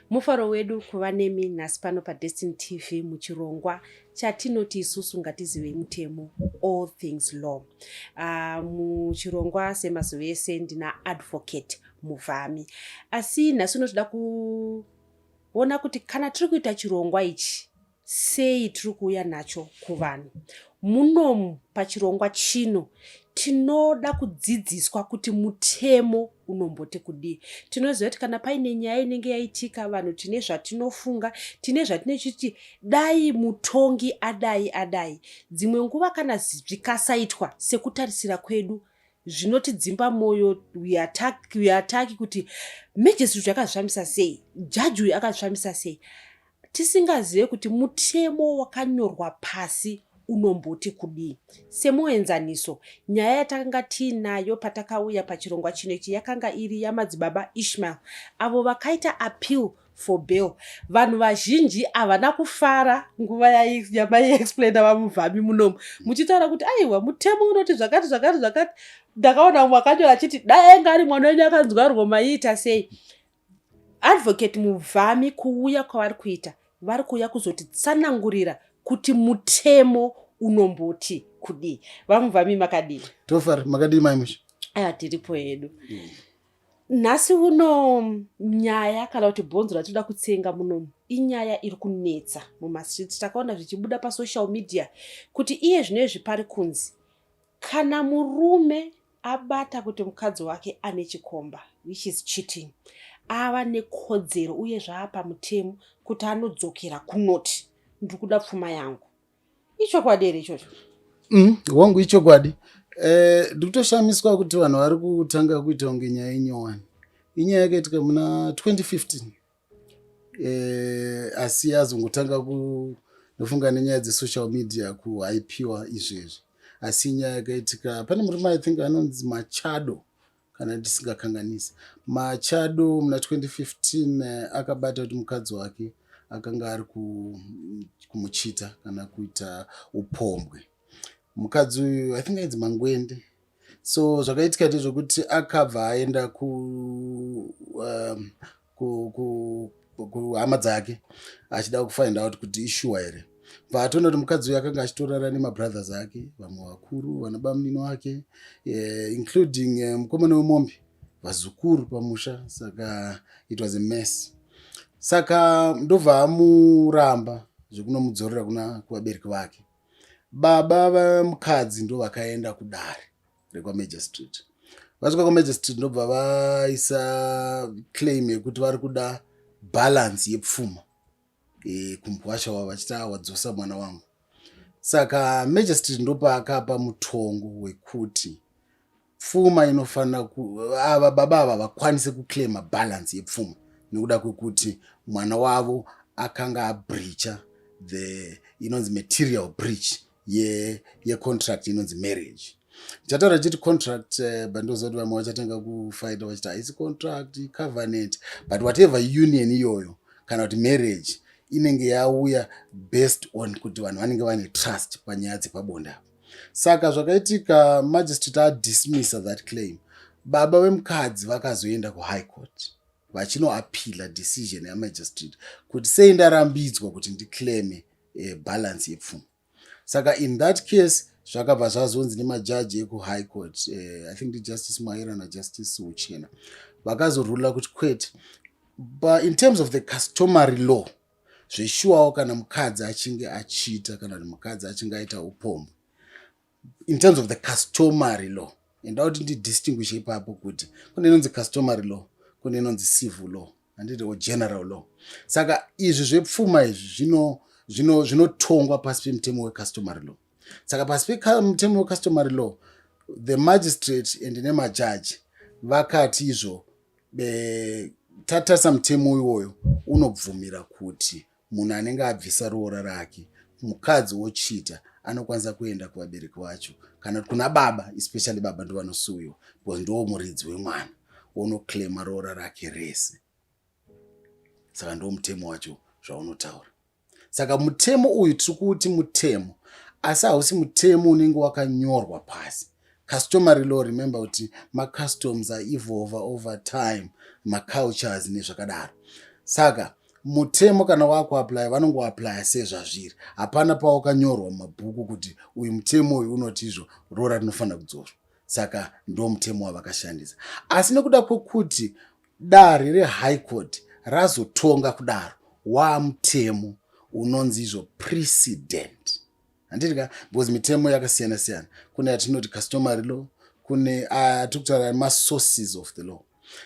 Mufaro wedu kuva nemi nhasi pano paDestiny TV muchirongwa chatinoti isusu ngatizivei mutemo, all things law. Muchirongwa semazuva ese ndina Advocate Muvhami. Asi nhasi unotoda kuona kuti kana tiri kuita chirongwa ichi, sei tiri kuuya nacho kuvanhu munomu pachirongwa chino? Tinoda kudzidziswa kuti mutemo unomboti kudii. Tinoziva kuti kana paine nyaya inenge yaitika, vanhu tine zvatinofunga, tine zvatinechiti dai mutongi adai adai. Dzimwe nguva kana zvikasaitwa sekutarisira kwedu, zvinotidzimba mwoyo. We attack kuti magistrate akazvifambisa sei, jaji uyu akazvifambisa sei, tisingazive kuti mutemo wakanyorwa pasi unomboti kudii. Semuenzaniso, nyaya yatakanga tiinayo patakauya pachirongwa chino ichi yakanga iri yaMadzibaba Ishmael, avo vakaita appeal for bail. Vanhu vazhinji havana kufara nguva yamaiexplaina, vaMuvhami, munomu muchitaura kuti aiwa, mutemo unoti zvakati zvakati zvakati. Ndakaona mumwe akanyora achiti dai ainge ari mwana wenyu akanzwarwo, maiita sei? Advocate Muvhami, kuuya kwavari kuita, vari kuuya kuzotitsanangurira kuti mutemo unomboti kudii. VaMuvhami, makadii? Tofara, makadii maimusha? Aya, tiripo hedu. Nhasi uno nyaya kana kuti bhonzo ratinoda kutsenga munomu inyaya iri kunetsa mumastreets. Takaona zvichibuda pasocial media kuti iye zvino izvi pari kunzi kana murume abata kuti mukadzi wake ane chikomba, which is cheating, ava nekodzero uye zvaapa mutemo kuti anodzokera kunoti, "Ndiri kuda pfuma yangu." Ichokwadi here ichocho? Wangu, ichokwadi. Ndikutoshamiswa kuti vanhu vari kutanga kuita kunge nyaya inyowani. Inyaya yakaitika muna 2015, asi yazongotanga ndofunga nenyaya dzesocial media kuhaipiwa izvezvi. Asi inyaya yakaitika, pane murume, I think anonzi Machado kana ndisingakanganisi, Machado, muna 2015 akabata kuti mukadzi wake akanga ari kumuchita kana kuita upombwe. Mukadzi uyu, I think ainzi Mangwende. So zvakaitika ndezvekuti akabva aenda kuhama dzake achida kufind out kuti ishuwa here. Bva atoona kuti mukadzi uyu akanga achitorara nemabrothers ake, vamwe vakuru, vana bamunini wake, including mukomana wemombe, vazukuru pamusha. Saka it was a mess. Saka ndobva amuramba zvekunomudzorera kuna kuvabereki vake. Baba vamukadzi ndo vakaenda kudare rekwamagistrate. Vasvika kwamagistrate, ndobva vaisa claim yekuti vari kuda balance yepfuma kumupwasha wavo, vachiti wadzosa mwana wangu. Saka magistrate ndopaakapa mutongo wekuti pfuma inofanira ava baba ava vakwanise kuclaima balance yepfuma nekuda kwekuti mwana wavo akanga abreacha the inonzi material breach yecontract ye inonzi marriage. Ndichataura chiti contract, but ndoziva kuti vamwe vachatanga kufighta vachiti haisi contract, covenant. But whatever union iyoyo kana kuti marriage inenge yauya based on kuti vanhu vanenge vane trust panyaya dzepabonde apa. Saka zvakaitika, magistrate adismissa that claim. Baba vemukadzi vakazoenda kuHigh Court vachinoappeala decision yamagistrate kuti sei ndarambidzwa kuti ndiclaime balance yepfuma. Saka in that case zvakabva zvazonzi nemajaji ekuHigh Court, I think ndiJustice Mwaira naJustice Uchena, vakazorula kuti kwete, but in terms of the customary law, zveshuwawo kana mukadzi achinge achiita kana kuti mukadzi achinge aita upombwe, in terms of the customary law, enda kuti ndidistinguish ipapo kuti kune inonzi customary law, kune inonzi civil law, handiti, or general law. Saka izvi zvepfuma izvi zvinotongwa pasi pemutemo wecustomary law. Saka pasi pemutemo wecustomary law, the magistrate and nemajaji vakati izvo tatarisa mutemo iwoyo unobvumira kuti munhu anenge abvisa roora rake, mukadzi wochita, anokwanisa kuenda kuvabereki vacho kana kuti kuna baba, especially baba ndo vanosuwiwa because ndo muridzi wemwana, onoclaima roora rake rese. Saka ndo mutemo wacho zvaunotaura. Saka mutemo uyu tiri kuuti mutemo, asi hausi mutemo unenge wakanyorwa pasi. Customary law, remember kuti macustoms aevolva over time, macultures nezvakadaro. Saka mutemo kana wakuapply, vanongoapplya sezvazviri. Hapana pawakanyorwa mumabhuku kuti uyu mutemo uyu unoti izvo roora rinofanira kudzorwa. Saka ndo mutemo wavakashandisa. Asi nekuda kwekuti dare reHigh Court razotonga kudaro, wamutemo unonzi izvo precedent, handiti ka? Because mitemo yakasiyana siyana. Kune yatinoti customary law, kune atiri kutaura masources of the law.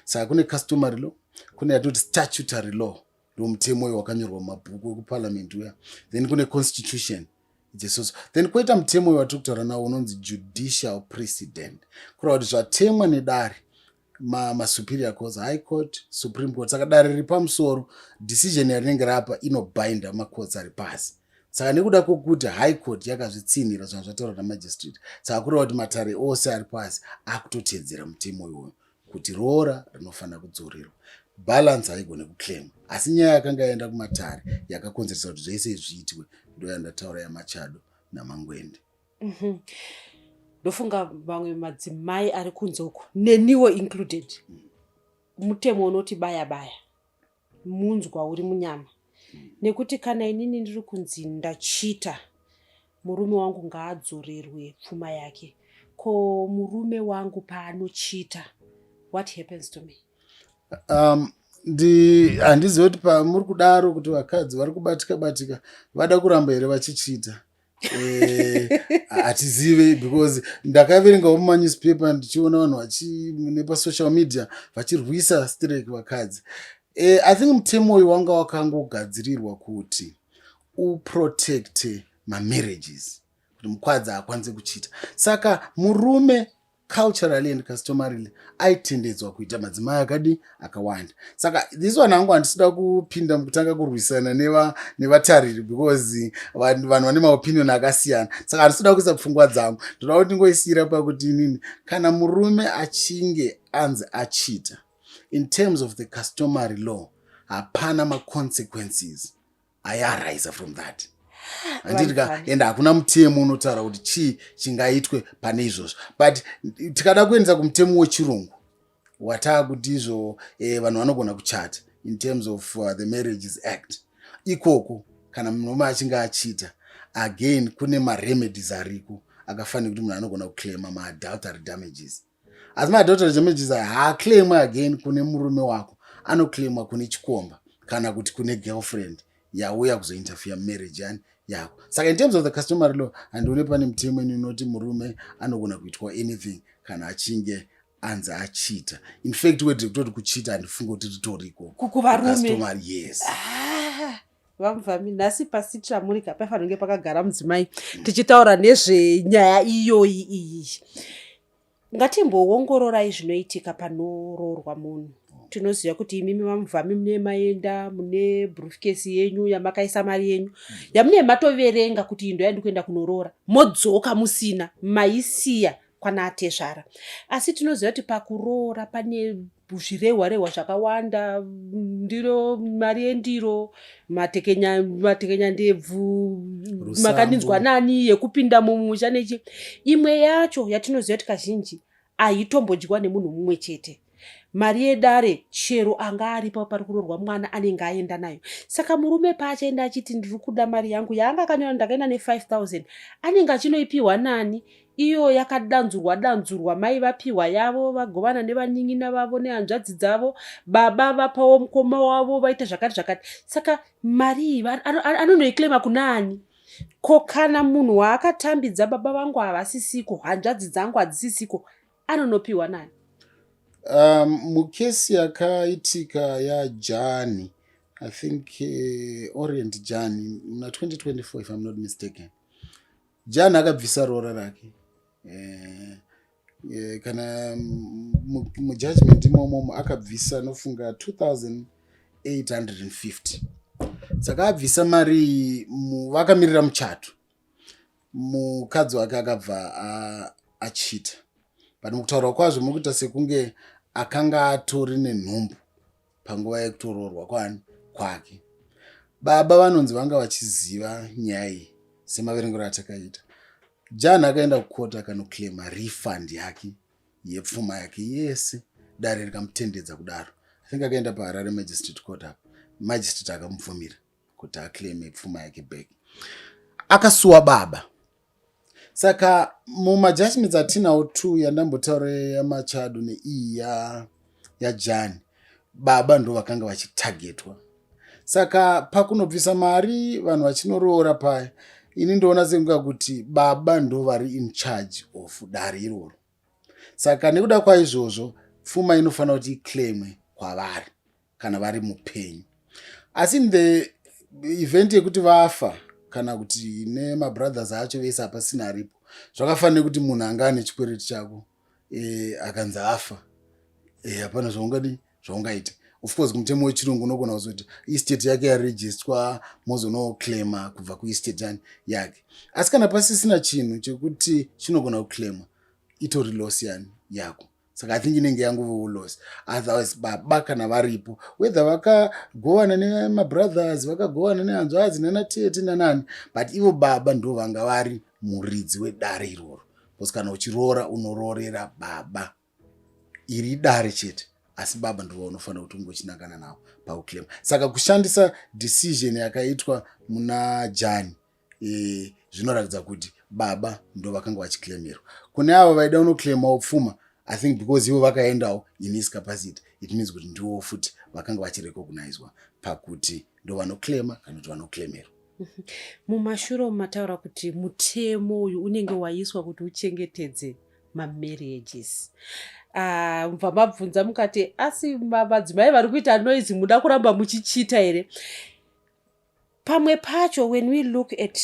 Saka kune customary law, kune yatinoti statutory law, ndo mutemo uyo wakanyorwa mumabhuku ekuparliament uya. Then kune constitution idzesoso. Then kwoita mutemo uyo watiri kutaura nawo unonzi judicial precedent, kureva kuti zvatemwa nedare, masuperior courts, High Court, Supreme Court. Saka dare riri pamusoro, decision yarinenge rapa inobinda macourts ari pasi. Saka nekuda kwokuti High Court yakazvitsinhira zvanhu zvataurwa namagistrate, saka kureva kuti matare ose ari pasi akutotedzera mutemo iwoyo kuti roora rinofanira kudzorerwa. Balance haigone kuclaim. Asi nyaya yakanga yaenda kumatare yakakonzeresa kuti zvese zviitwe ndo yandataura yaMachado naMangwende. Ndofunga vamwe madzimai ari kunze uko, neniwo included, mutemo unoti baya baya munzwa uri munyama, nekuti kana inini ndiri kunzi ndachita, murume wangu ngaadzorerwe pfuma yake, ko murume wangu paanochita, what happens to me? Handizivi kuti pamuri kudaro kuti vakadzi vari kubatika batika vada kuramba here vachichita. Hatizive, because ndakaverengawo mumanewspaper ndichiona vanhu nepasocial media vachirwisa strike vakadzi. I think mutemo uyu wanga wakangogadzirirwa kuti uprotecte mamarriages, kuti mukadzi haakwanisi kuchita. Saka murume culturally and customarily aitendedzwa kuita madzimai akadi akawanda. Saka this one hangu handisida kupinda mukutanga kurwisana nevatariri, because vanhu vane maopinion akasiyana. Saka handisida kuisa pfungwa dzangu. Ndoda kuti ndingoisiyira pakuti inini, kana murume achinge anzi achita, in terms of the customary law hapana maconsequences aiarise from that, handiti ka? And hakuna mutemo unotaura kuti chii chingaitwe pane izvozvo. But tikada kuendesa kumutemo wechirungu wataakuti izvo vanhu vanogona kuchata, in terms of the Marriages Act, ikoko kana murume achinge achiita, again kune maremedies ariko akafanira kuti munhu anogona kuclaima maadultery damages. Asi maadultery damages aya haaclaimwe again kune murume wako, anoclaimwa kune chikomba kana kuti kune girlfriend yauya kuzointerfere marriage yani yako. Saka in terms of the customary law, handione pane mutemo inoti murume anogona kuitwa anything kana achinge anzi achiita. In fact, word kutoti kuchita handifungi kuti ritoriko. Kuvarume? Customary, yes. Ah, VaMuvhami, nhasi pasitira murika paifanira kunge pakagara mudzimai tichitaura nezvenyaya iyoyi iyi. Ngatimboongororai zvinoitika panoroorwa munhu. Tinoziva kuti imimi VaMuvhami mune maenda mune briefcase yenyu yamakaisa mari yenyu yamunee matoverenga kuti iyi ndoyandi kuenda kunoroora, modzoka musina, maisiya kwana atezvara. Asi tinoziva kuti pakuroora pane zvirehwa rehwa zvakawanda: ndiro, mari yendiro, matekenya, matekenya ndebvu. Rusambo. Makandinzwa nani yekupinda mumusha nechi. Imwe yacho yatinoziva kuti kazhinji haitombodyiwa nemunhu mumwe chete, mari yedare. Chero anga aripo pari kuroorwa mwana anenge aenda nayo. Saka murume paachaenda achiti ndiri kuda mari yangu yaanga akanyora, ndakaenda ne5000, anenge achinoipiwa nani iyo yakadanzurwa danzurwa? Mai vapiwa yavo, vagovana nevanin'ina vavo nehanzvadzi dzavo, baba vapawo mukoma wavo, vaita zvakati zvakati. Saka mari iyi anonoiclaima kuna ani? Ko kana munhu waakatambidza, baba vangu havasisiko, hanzvadzi dzangu hadzisisiko, anonopiwa nani? Mukesi yakaitika yaJani, I think Orient Jani, muna 2024 if I'm not mistaken, Jani akabvisa roora rake. Kana mujudgment imomomo akabvisa nofunga 2850. Saka abvisa mari iyi, vakamirira muchato, mukadzi wake akabva achita. But mukutaura kwazvo muri kuita sekunge akanga atori nenhumbu panguva yekutoroorwa kwani kwake. Baba vanonzi vanga vachiziva nyaya iyi semaverengero atakaita. Jan akaenda kukota akanoclaima refund yake yepfuma yake yese, dare rikamutendedza kudaro. I think akaenda paHarare Magistrate Court apa. Magistrate akamubvumira kuti aclaime pfuma yake back. Akasuwa baba. Saka mumajudgments atinawo two yandambotaura, yaMachado neiyi yaJani, baba ndo vakanga vachitargetwa. Saka pakunobvisa mari vanhu vachinoroora paya, ini ndoona sekunga kuti baba ndo vari in charge of dare iroro. Saka nekuda kwaizvozvo, pfuma inofanira kuti iclaimwe kwavari kana vari mupenyu. Asi in the event yekuti vafa kana kuti nemabrothers acho vese hapasina aripo, zvakafanira kuti munhu anga ane chikwereti chako akanzi afa, hapana zvaungadi zvaungaita. Of course, mutemo wechirungu unogona kuzoti estate yake yarejistwa, mozonoclaima kubva kuestate yani yake. Asi kana pasisina chinhu chekuti chinogona kuclaimwa, itori loss yani yako. Saka I think inenge yangovewo loss. Otherwise, baba kana varipo, whether vakagovana nemabrothers, vakagovana nehanzvadzi, nanatete, nanani, but ivo baba ndo vanga vari muridzi wedare iroro, because kana uchiroora, unoroorera baba. Iri dare chete, asi baba ndo vaunofanira kuti ungochinangana navo pakuclaima. Saka kushandisa decision yakaitwa muna Jani, zvinoratidza kuti baba ndo vakanga vachiclaimerwa. Kune avo vaida kunoclaimawo pfuma, I think because ivo vakaendawo in his capacity, it means kuti ndiwo futi vakanga vachirecognizwa pakuti ndo vanoclaima kana kuti vanoclaimerwa. Mumashure mataura kuti mutemo uyu unenge waiswa kuti uchengetedze mamarriages. Mubva mabvunza mukati, asi madzimai vari kuita noise, muda kuramba muchichita here? Pamwe pacho, when we look at,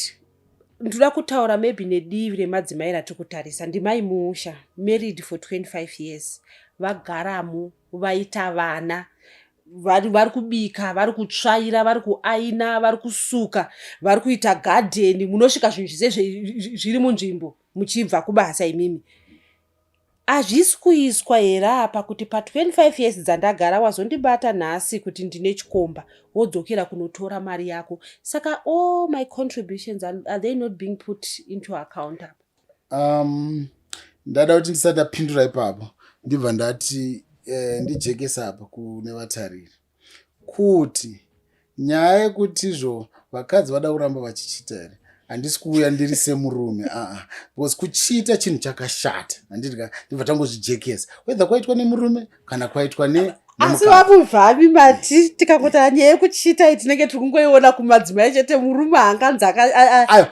ndoda kutaura maybe nedivi remadzimai ratiri kutarisa, ndimai Muusha, married for 25 years, vagaramo, vaita vana, vari kubika, vari kutsvaira, vari kuaina, vari kusuka, vari kuita gadheni. Munosvika zvinhu zvise zviri munzvimbo muchibva kubasa imimi. Hazvisi kuiswa here apa kuti pa25 years dzandagara, wazondibata nhasi kuti ndine chikomba, wodzokera kunotora mari yako? Saka all my contributions, are they not being put into account apa? Ndada kuti ndisati ndapindura ipapo, ndibva ndati ndijekesa apa kune vatariri kuti nyaya yekutizvo vakadzi vada kuramba vachichita here, handisi kuuya ndiri semurume, aa, because kuchita chinhu chakashata, handiti? Ndibva tangozvijekesa, whether kwaitwa nemurume kana kwaitwa ne Asi vaMuvhami, mati tikangoti nyaya yekuchita iyi tinenge tiri kungoiona kumadzimai chete. Murume haanganzi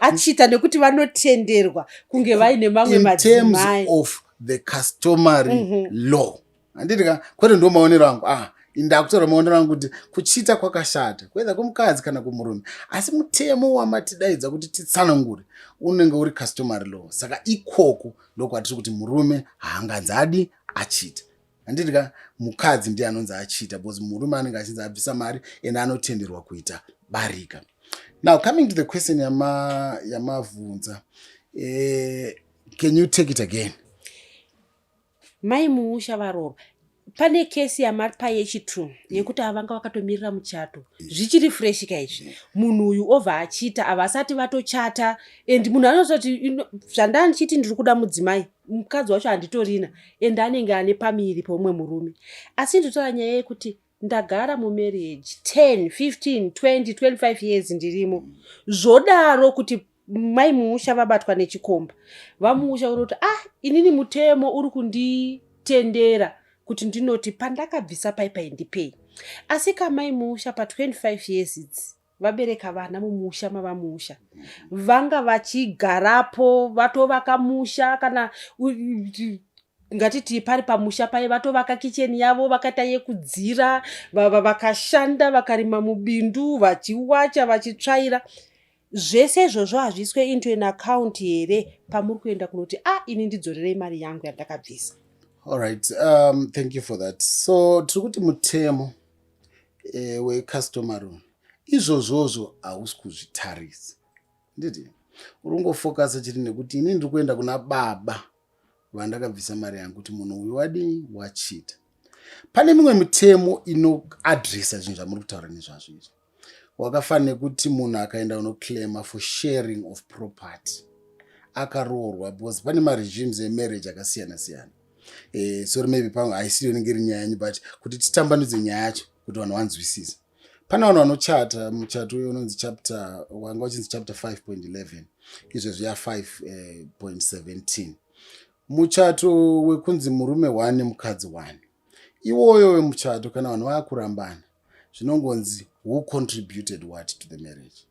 achita nekuti vanotenderwa kunge vaine mamwe madzimai. Of the customary law, handiti ka? Kwete, ndo maonero angu. Ah, ndakutaura maonero angu kuti kuchita kwakashata, kwetha kumukadzi kana kumurume. Asi mutemo wamatidaidza kuti titsanangure unenge uri customary law. Saka ikoko ndokwatiri kuti murume haanganzi adi achita, handiti ka? Mukadzi ndiye anonzi achiita because murume anenge achinzi abvisa mari and anotenderwa kuita barika. Now, coming to the question yamavhunza, can you take it again? Mai Muusha varoorwa, pane kesi yamapa yechi2 yekuti avanga vakatomirira muchato, zvichiri fresh kaizvi. Munhu uyu obva achiita, havasati vatochata, and munhu anototi, "Zvandaa ndichiti ndiri kuda mudzimai, mukadzi wacho handitorina," and anenge ane pamiri peumwe murume. Asi ndinotaura nyaya yekuti ndagara mumarriage 10, 15, 20, 25 years ndirimo. Zvodaro kuti mai Muusha vabatwa nechikomba, vaMuusha uri kuti, "Ah, inini mutemo uri kunditendera kuti ndinoti pandakabvisa paipai ndipei." Asi kamai Muusha pa25 years idzi vabereka vana mumusha mavaMuusha, vanga vachigarapo, vatovaka musha. Kana ngatiti pari pamusha pai, vatovaka kicheni yavo, vakaita yekudzira, vakashanda, vakarima mubindu, vachiwacha, vachitsvaira. Zvese izvozvo hazviiswe into an account here pamuri kuenda kunoti, "Ah, ini ndidzorerei mari yangu yandakabvisa"? Alright, thank you for that. So tiri kuti mutemo wecustomary izvozvozvo hausi kuzvitarisa, nditi uri kungofokasa chiri nekuti ini ndiri kuenda kuna baba vandakabvisa mari yangu kuti munhu uyu wadii, wachita. Pane mimwe mitemo inoadresa zvinhu zvamuri kutaura nezvazvo izvi. Wakafanira nekuti munhu akaenda unoclaima for sharing of property akaroorwa, because pane maregimes emarriage akasiyana siyana. Sorry, maybe pamwe haisiriyo inenge iri nyaya yenyu, but kuti titambanudze nyaya yacho kuti vanhu vanzwisise. Pane vanhu vanochata muchato uyo unonzi chapter, wanga uchinzi chapter 5.11, izvezvi ya5.17, muchato wekunzi murume 1 nemukadzi 1. Iwoyo wemuchato, kana vanhu vaakurambana, zvinongonzi who contributed what to the marriage.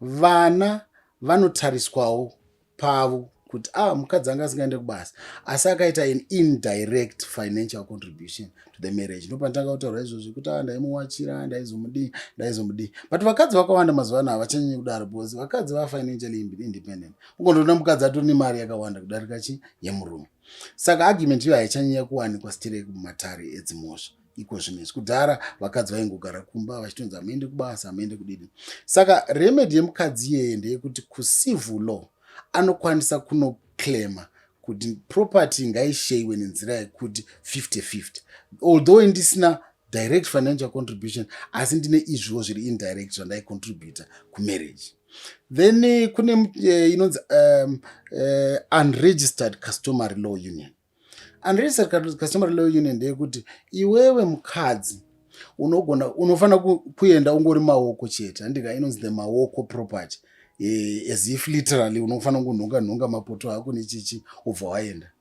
Vana vanotariswawo pavo kuti ah, mukadzi anga asingaende kubasa, asi akaita an indirect financial contribution to the marriage. Ndopanotanga kutaurwa izvozvi kuti ah, ndaimuwachira, ndaizomudii, ndaizomudii. But vakadzi vakawanda mazuva ano havachanyanyi kudaro, because vakadzi vafinancially independent. Ugondoona mukadzi atori nemari yakawanda kudarika chi yemurume. Saka argument iyo haichanyanya kuwanikwa stereki mumatare edzimhosva iko zvinezvi. Kudhara vakadzi vaingogara kumba vachitonzi hamuende kubasa, hamuende kudidi. Saka remedy yemukadzi iyeye ndeyekuti kucivil law anokwanisa kunoclaima kuti property ngaishayiwe nenzira yekuti 50-50, although ndisina direct financial contribution, asi ndine izviwo zviri indirect zvandaicontributa kumarriage. Then kune inonzi unregistered customary law union. Unregistered customary law union ndeyekuti iwewe mukadzi unogona, unofanira kuenda ungori maoko chete, handika? Inonzi the maoko property, as if literally unofanira kunhonga nhonga mapoto ako nechichi, ubva waenda.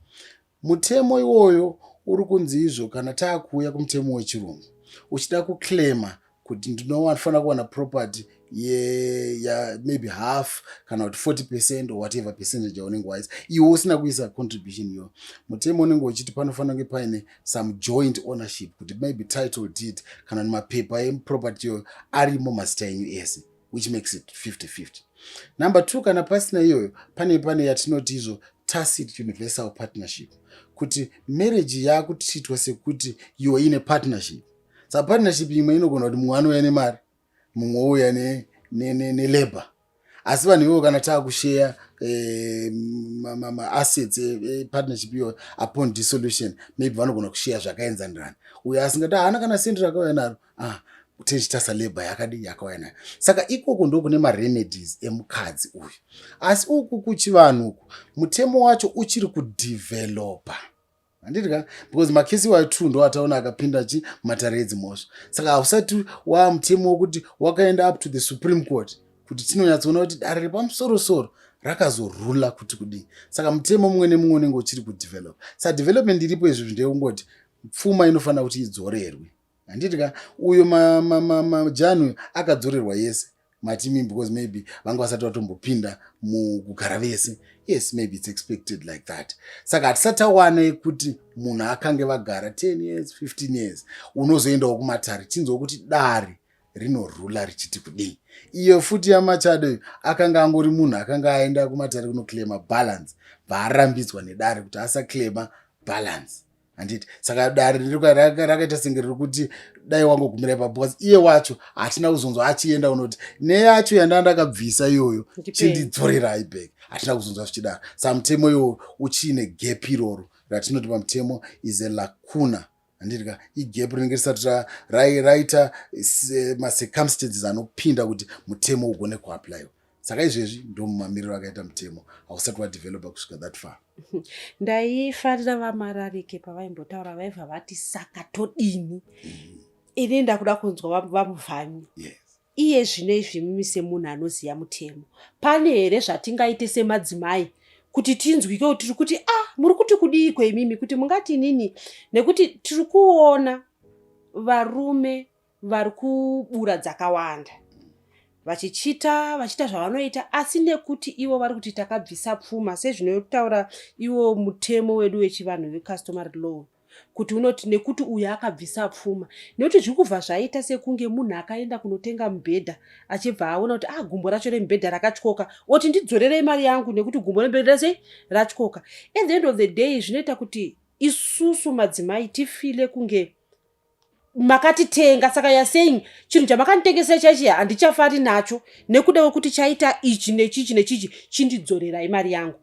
Mutemo iwoyo uri kunzi izvo kana taakuuya kumutemo wechirungu, uchida kuclaima kuti ndinofanira kuwana property ya maybe half kana kuti 40% or whatever percentage yaunenge waisa, iwe usina kuisa contribution iyoyo, mutemo unenge uchiti panofanira kunge paine some joint ownership, kuti maybe title deed kana mapepa eproperty iyoyo arimo mazita enyu ese, which makes it 50-50. Number two, kana pasina iyoyo, pane yatinoti izvo tacit universal partnership, kuti marriage yakutreatwa sekuti you are in a partnership. Saka partnership imwe inogona kuti mumwe anouya nemari, mumwe ouya nelabor, asi vanhu ivovo kana taakusheya maassets epartnership iyoyo upon dissolution, maybe vanogona kusheya zvakaenzanirana. Uyo asingati haana kana sendi rakauya naro, ah, tichitasa labor yakadi yakauya nayo. Saka ikoko ndokune maremedies emukadzi uyu. Asi uku kuchivanhu uku mutemo wacho uchiri kudevelopa, handiti ka? Because makesi iwayo two ndo ataona akapinda chi matare edzimhosva. Saka hausati wamutemo wekuti wakaenda up to the Supreme Court, kuti tinonyatsoona kuti dare repamusorosoro rakazorula kuti kudii. Saka mutemo mumwe nemumwe unenge uchiri kudevelop. Saka development iripo izvozvi ndeyekungoti pfuma inofanira kuti idzorerwe, handiti ka? Uyo majani akadzorerwa yese matimi, because maybe vanga vasati vatombopinda mukugara vese. Yes, maybe it's expected like that. Saka hatisati tawana yekuti munhu akange vagara 10 years, 15 years, unozoendawo kumatare, tinzwa kuti dare rinorula richiti kudii. Iyo futi yamachado akanga angori munhu akanga aenda kumatare kunoclaima balance, bvaarambidzwa nedare kuti asaclaima balance, handiti? Saka dare rakaita senge riri kuti dai wangogumira ipapo, because iye wacho hatina kuzonzwa achienda unoti neyacho yanda ndakabvisa iyoyo, chindidzorerai back. Hatina kuzonzwa zvichidaro. Saka mutemo iwoyo uchiine gap iroro ratinoti pamutemo is a lacuna, handiti ka? Igap rinenge risati raita macircumstances anopinda kuti mutemo ugone kuapplyiwa. Saka izvezvi ndo mumamiriro akaita mutemo, hausati wadevelopa kusvika that far. Ndaifarira vaMararike pavaimbotaura, vaibva vati, "Saka todini?" Ini ndakuda kunzwa vaMuvhami. Yes. Iye zvino izvi, mimi semunhu anoziva mutemo, pane here zvatingaite semadzimai kuti tinzwike kuti tiri kuti, ah, muri kuti kudiiko imimi, kuti mungati inini? Nekuti tiri kuona varume vari kubura dzakawanda, vachichita, vachiita zvavanoita, asi nekuti ivo vari kuti takabvisa pfuma, sezvinotaura iwo mutemo wedu wechivanhu wecustomary law, kuti unoti nekuti uyu akabvisa pfuma, nekuti zviri kubva zvaita sekunge munhu akaenda kunotenga mubhedha, achibva aona kuti, ah, gumbo racho remubhedha rakatyoka, oti ndidzorerei mari yangu nekuti gumbo remubhedha sei ratyoka. At the end of the day, zvinoita kuti isusu madzimai tifeele kunge makatitenga. Saka you're saying chinhu chamakanditengesera chaichi handichafari nacho nekuda kwekuti chaita ichi nechichi nechichi, chindidzorerai mari yangu.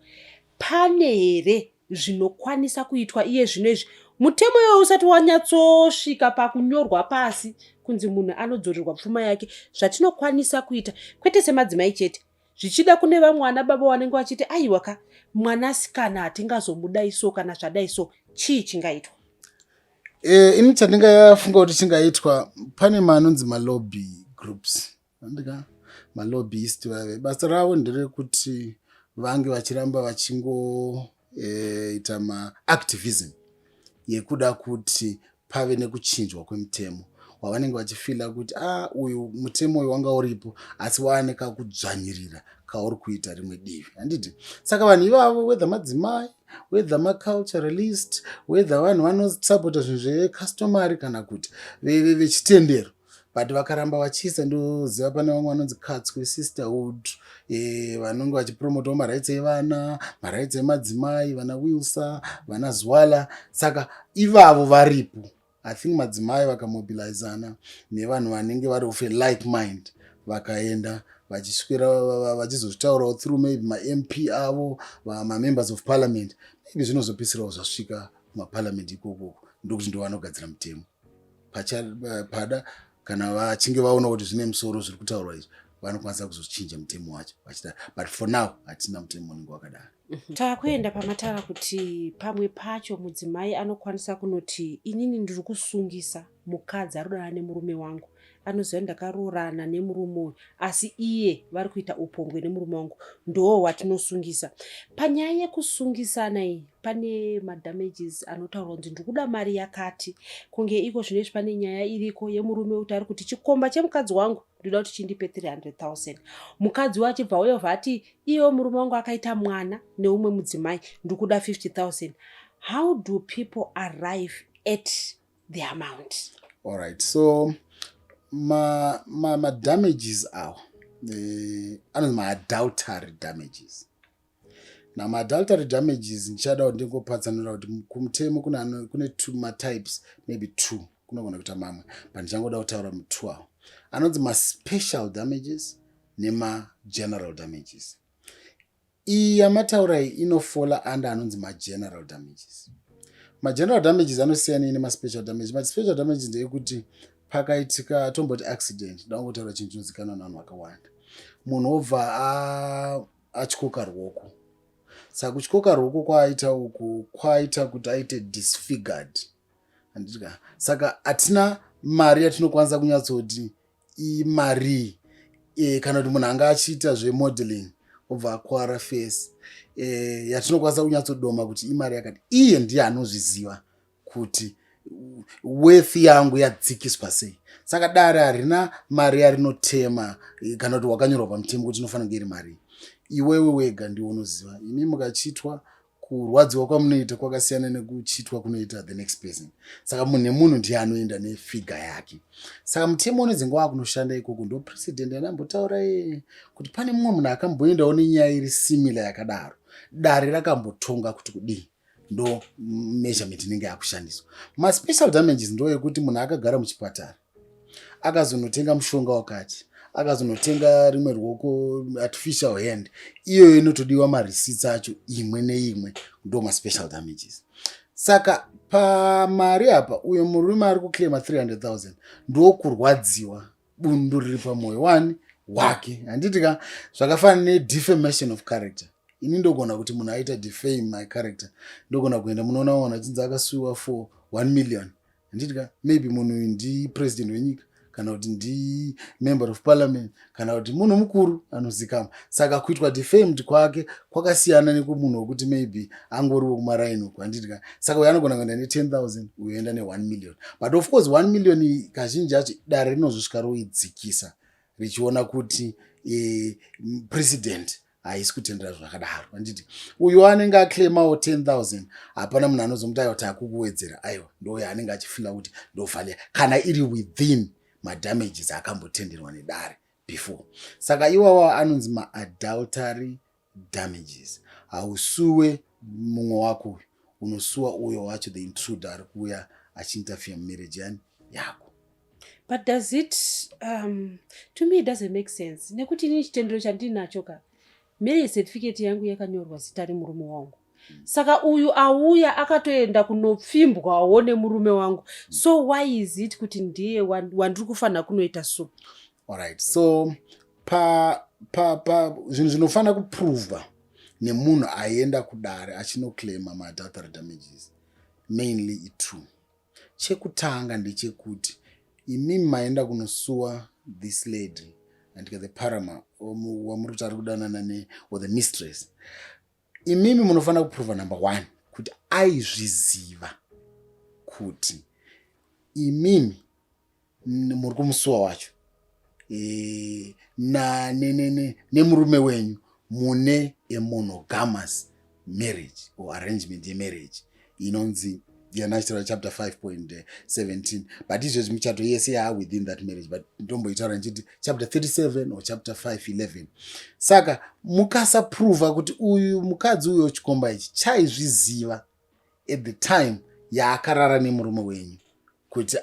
Pane here zvinokwanisa kuitwa iye zvino izvi, mutemo iwoyo usati wanyatsosvika pakunyorwa pasi kunzi munhu anodzorerwa pfuma yake, zvatinokwanisa kuita, kwete semadzimai chete, zvichida kune vamwe vana baba vanenge vachiti, aiwa ka, mwanasikana hatingazomudai so kana zvadai so? Chii chingaitwa? Ini chandingafunga kuti chingaitwa, pane manonzi malobby groups, andika malobbyist vave basa ravo nderekuti vange vachiramba vachingoita maactivism yekuda kuti pave nekuchinjwa kwemutemo wavanenge vachifeela kuti a ah, uyu mutemo uyu wanga uripo, asi waane kakudzvanyirira kauri kuita rimwe divi, handiti? Saka vanhu ivavo, whether madzimai, whether maculturalist, whether vanhu vanosapota zvinhu zvecustomary kana kuti vechitendero, but vakaramba vachiisa, ndoziva pane vamwe vanonzi Katswe Sisterhood, vanonge vachipromotawo marights evana, marights emadzimai, vana Wilsa, vana Zwala. Saka ivavo varipo. I think madzimai vakamobilizana nevanhu vanenge vari of a like mind, vakaenda vachiswera vachizozvitaurawo through maybe maMP avo, mamembers of parliament, maybe zvinozopisirawo zvasvika kumaparliament ikokoko, ndokuti ndo vanogadzira mutemo pada. Kana vachinge vaona kuti zvine musoro zviri kutaurwa izvi, vanokwanisa kuzochinja mutemo wacho vachida, but for now hatina mutemo unenge wakadaro. Taakuenda pamatara kuti pamwe pacho mudzimai anokwanisa kunoti, "Inini ndiri kusungisa mukadzi ari kudana nemurume wangu. Anoziva ndakaroorana nemurume uyu, asi iye vari kuita upombwe nemurume wangu, ndo watinosungisa." Panyaya yekusungisana iyi, pane madamages anotaurwa kunzi ndiri kuda mari yakati. Kunge iko zvinoizvi pane nyaya iriko yemurume kuti ari kuti chikomba chemukadzi wangu ndoda kuti chindipe 300 000. Mukadzi wacho achibva uyobva ati, "Iyewo murume wangu akaita mwana neumwe mudzimai, ndikuda 50 000." How do people arrive at the amount? Alright, so madamages ma, ma awa anonzi maadultery damages. Namaadultery damages, ndichada kuti ndingopatsanura kuti kumutemo kune two matypes, maybe two, kunogona kuita mamwe, but ndichangoda kutaura mutwo awo anonzi maspecial damages nemageneral damages. Iyi yamataura iyi inofalla under anonzi mageneral damages. Mageneral damages anosiyanei nemaspecial damages? Maspecial damages ndeyekuti pakaitika, tomboti accident, ndangotaura chinhu chinozikanwa navanhu vakawanda, munhu obva atyoka ruoko. Saka kutyoka ruoko kwaaita uku kwaita kuti aite disfigured, handitika? Saka hatina mari yatinokwanisa kunyatsoti imari kana kuti munhu anga achiita zvemodeling obva akwara face, yatinokwanisa kunyatsodoma kuti imari yakati. Iye ndiye anozviziva kuti worth yangu yadzikiswa sei. Saka dare harina mari yarinotema kana kuti wakanyorwa pamutemo kuti inofanira kunge iri mari. Iwewe wega ndiwe unoziva. Imi mukachitwa, kurwadziwa kwamunoita kwakasiyana nekuchitwa kunoita the next person. Saka munhu nemunhu ndiye anoenda nefigure yake. Saka mutemo unodzinga wakunoshanda ikoko. Ndo precedent yandambotaura iye kuti pane mumwe munhu akamboendawo nenyaya iri similar yakadaro, dare rakambotonga kuti kudii, ndo measurement inenge yakushandiswa. Maspecial damages ndo yekuti munhu akagara muchipatara, akazonotenga mushonga wakati, akazonotenga rimwe ruoko, artificial hand, iyoyo inotodiwa mareceipts acho imwe neimwe, ndo maspecial damages. Saka pamari apa, uyo murume ari kuclaima 300 000, ndokurwadziwa bundu riri pamwoyo wani wake, handiti ka? Zvakafanana nedefamation of character. Ini ndogona kuti munhu aita defame my character, ndogona kuenda, munoona vanhu achinzi akasuwa for 1 million, handiti ka? Maybe munhu uyu ndipresident wenyika, kana kuti ndimember of parliament, kana kuti munhu mukuru anozikamwa. Saka kuitwa defamed kwake kwakasiyana nekumunhu wekuti maybe angoriwo kumaraini uku, handiti ka? Saka uyu anogona kuenda ne10 000, uyu oenda ne1 million. But of course 1 million kazhinji acho dare rinozosvika roidzikisa richiona kuti president haisi kutendera zvakadaro, handiti? Uyu anenge aclaimawo 10 000, hapana munhu anozomuti, "Aiwa, takukuwedzera." Aiwa, ndo yaanenge achifeela kuti ndo value kana iri within madamages akambotenderwa nedare before. Saka iwawa anonzi maadultery damages. Hausuwe mumwe wako uyu, unosuwa uyo wacho, the intruder ari kuuya achiinterfere mumarriage yani yako. But does it to me it doesn't make sense, nekuti inini chitendero chandinacho ka, marriage certificate yangu yakanyorwa zita remurume wangu. Saka uyu auya akatoenda kunopfimbwawo nemurume wangu, so why is it kuti ndiye wandiri kufanira kunoita so? Alright, so pa pa pa zvinhu zvinofanira kuprovwa nemunhu aenda kudare achinoclaima maadultery damages mainly itwo. Chekutanga ndechekuti imimi maenda kunosuwa this lady and the paramour wamuri kuti ari kudanana ne or the mistress. Imimi munofanira kuprova, number one, kuti aizviziva kuti imimi muri kumusuwa wacho nemurume wenyu mune a monogamous marriage or arrangement yemarriage inonzi yanachitaura chapter 5.17. But izvezvi michato yese yaa within that marriage, but ndomboitaura ndichiti chapter 37 or chapter 511. Saka mukasaprova kuti uyu mukadzi uyo, chikomba ichi, chaizviziva at the time yaakarara nemurume wenyu kuti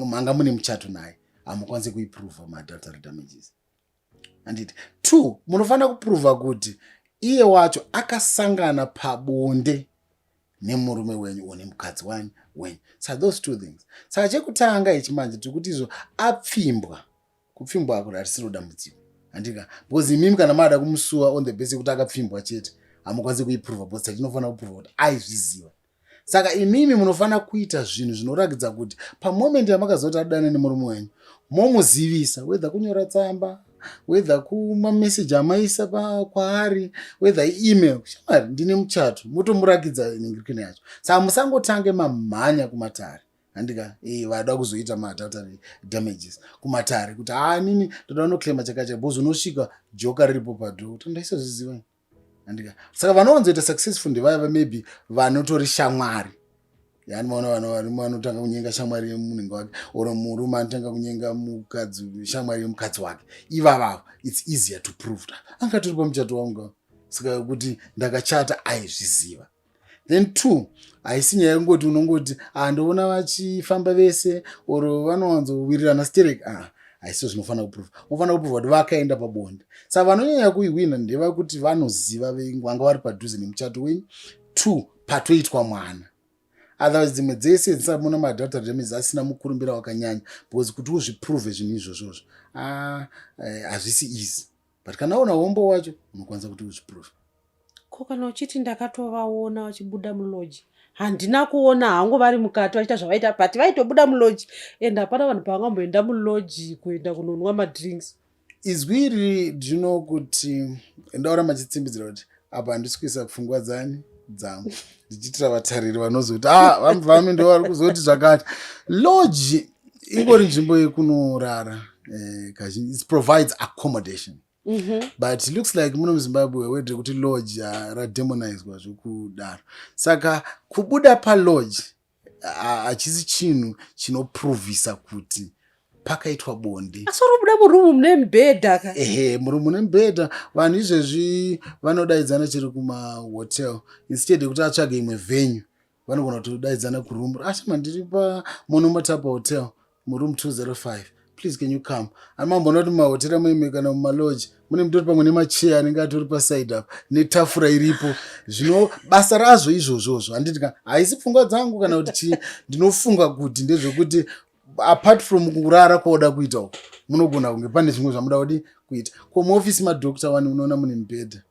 manga mune muchato naye, hamukwanisi kuiprova maadultery damages, handiti? Two, munofanira kuprova kuti iye wacho akasangana pabonde nemurume wenyu or nemukadzi wanyu wenyu. Saka those two things. Saka chekutanga ichi manje, tiri kuti izvo apfimbwa, kupfimbwa ako harisiro dambudziko, handika? Because imimi kana mada kumusuwa on the basis yekuti akapfimbwa chete, hamukwanisi kuiprova, because tachinofanira kuprova kuti aizviziva. Saka imimi munofanira kuita zvinhu zvinoratidza kuti pamoment yamakaziva kuti adana nemurume wenyu, momuzivisa, whether kunyora tsamba, whether kumameseji amaisa kwaari, whether email, "Shamwari, ndine muchato," motomurakidza ningirikini yacho. Saka musangotange mamhanya kumatare, handika? Vada kuzoita maadultery damages kumatare kuti haa, nini ndoda kunoclaima chakati, because unosvika joka riripo padoor kuti ndaisazviziva, handika? Saka vanowanzoita successful ndevaya maybe vanotori shamwari. Yani maona vanhu varume vanotanga kunyenga shamwari yemunenge wake, or murume anotanga kunyenga mukadzi, shamwari yemukadzi wake. Ivavavo it's easier to prove kuti anga tori pamuchato wangu, saka kuti ndakachata aizviziva. Then two, haisi nyaya yekungoti unongoti, "Ah, ndoona vachifamba vese," or "vanowanzowirirana sterek." Ah, haisizo zvinofanira kuprova. Unofanira kuprova kuti vakaenda pabonde. Saka vanonyanya kuihwina ndevekuti vanoziva, vanga vari padhuze nemuchato wenyu. Two, patoitwa mwana. Otherwise dzimwe dzese dzisamuna maadultery damages asina mukurumbira wakanyanya, because kuti uzviprove zvinhu izvozvozvo, ah, hazvisi easy. But kana una umbowo wacho, unokwanisa kuti uzviprove. Ko kana uchiti ndakatovaona vachibuda mulodge? Handina kuona hangu vari mukati vachiita zvavaita, but vaitobuda mulodge, and hapana vanhu pavangamboenda mulodge kuenda kunonwa madrinks. Izwi iri ndino kuti ndaura machitsimbidzira kuti apa handisi kuisa pfungwa dzani dzangu, ndichiitira vatariri vanozoti, "Ah, vamubvami ndo vari kuzoti zvakati." Lodge ingori nzvimbo yekunorara. Kazhinji it provides accommodation, but it looks like muno muZimbabwe word rekuti lodge rademonizwa zvekudaro. Saka kubuda palodge hachisi chinhu chinoprovhisa kuti pakaitwa bonde. Asi uri kubuda murumu mune mubhedha ka. Ehe, murumu mune mubhedha. Vanhu izvezvi vanodaidzana chiri kumahotel, instead yekuti atsvage imwe venue, vanogona kutodaidzana kurumu. "Ashama, ndiri paMonomotapa Hotel muroom 205, please can you come?" Ani mamboona kuti mumahotera muime kana mumalodge mune mutori pamwe nemacheya anenge atori paside apa netafura iripo. Zvino basa razvo izvozvozvo, handiti ka? Haisi pfungwa dzangu kana kuti chii. Ndinofunga kuti ndezvekuti apart from kurara kwauda kuita uko, munogona kunge pane zvimwe zvamuda kudi kuita. Ko muofisi madoctor wani unoona mune mubhedha,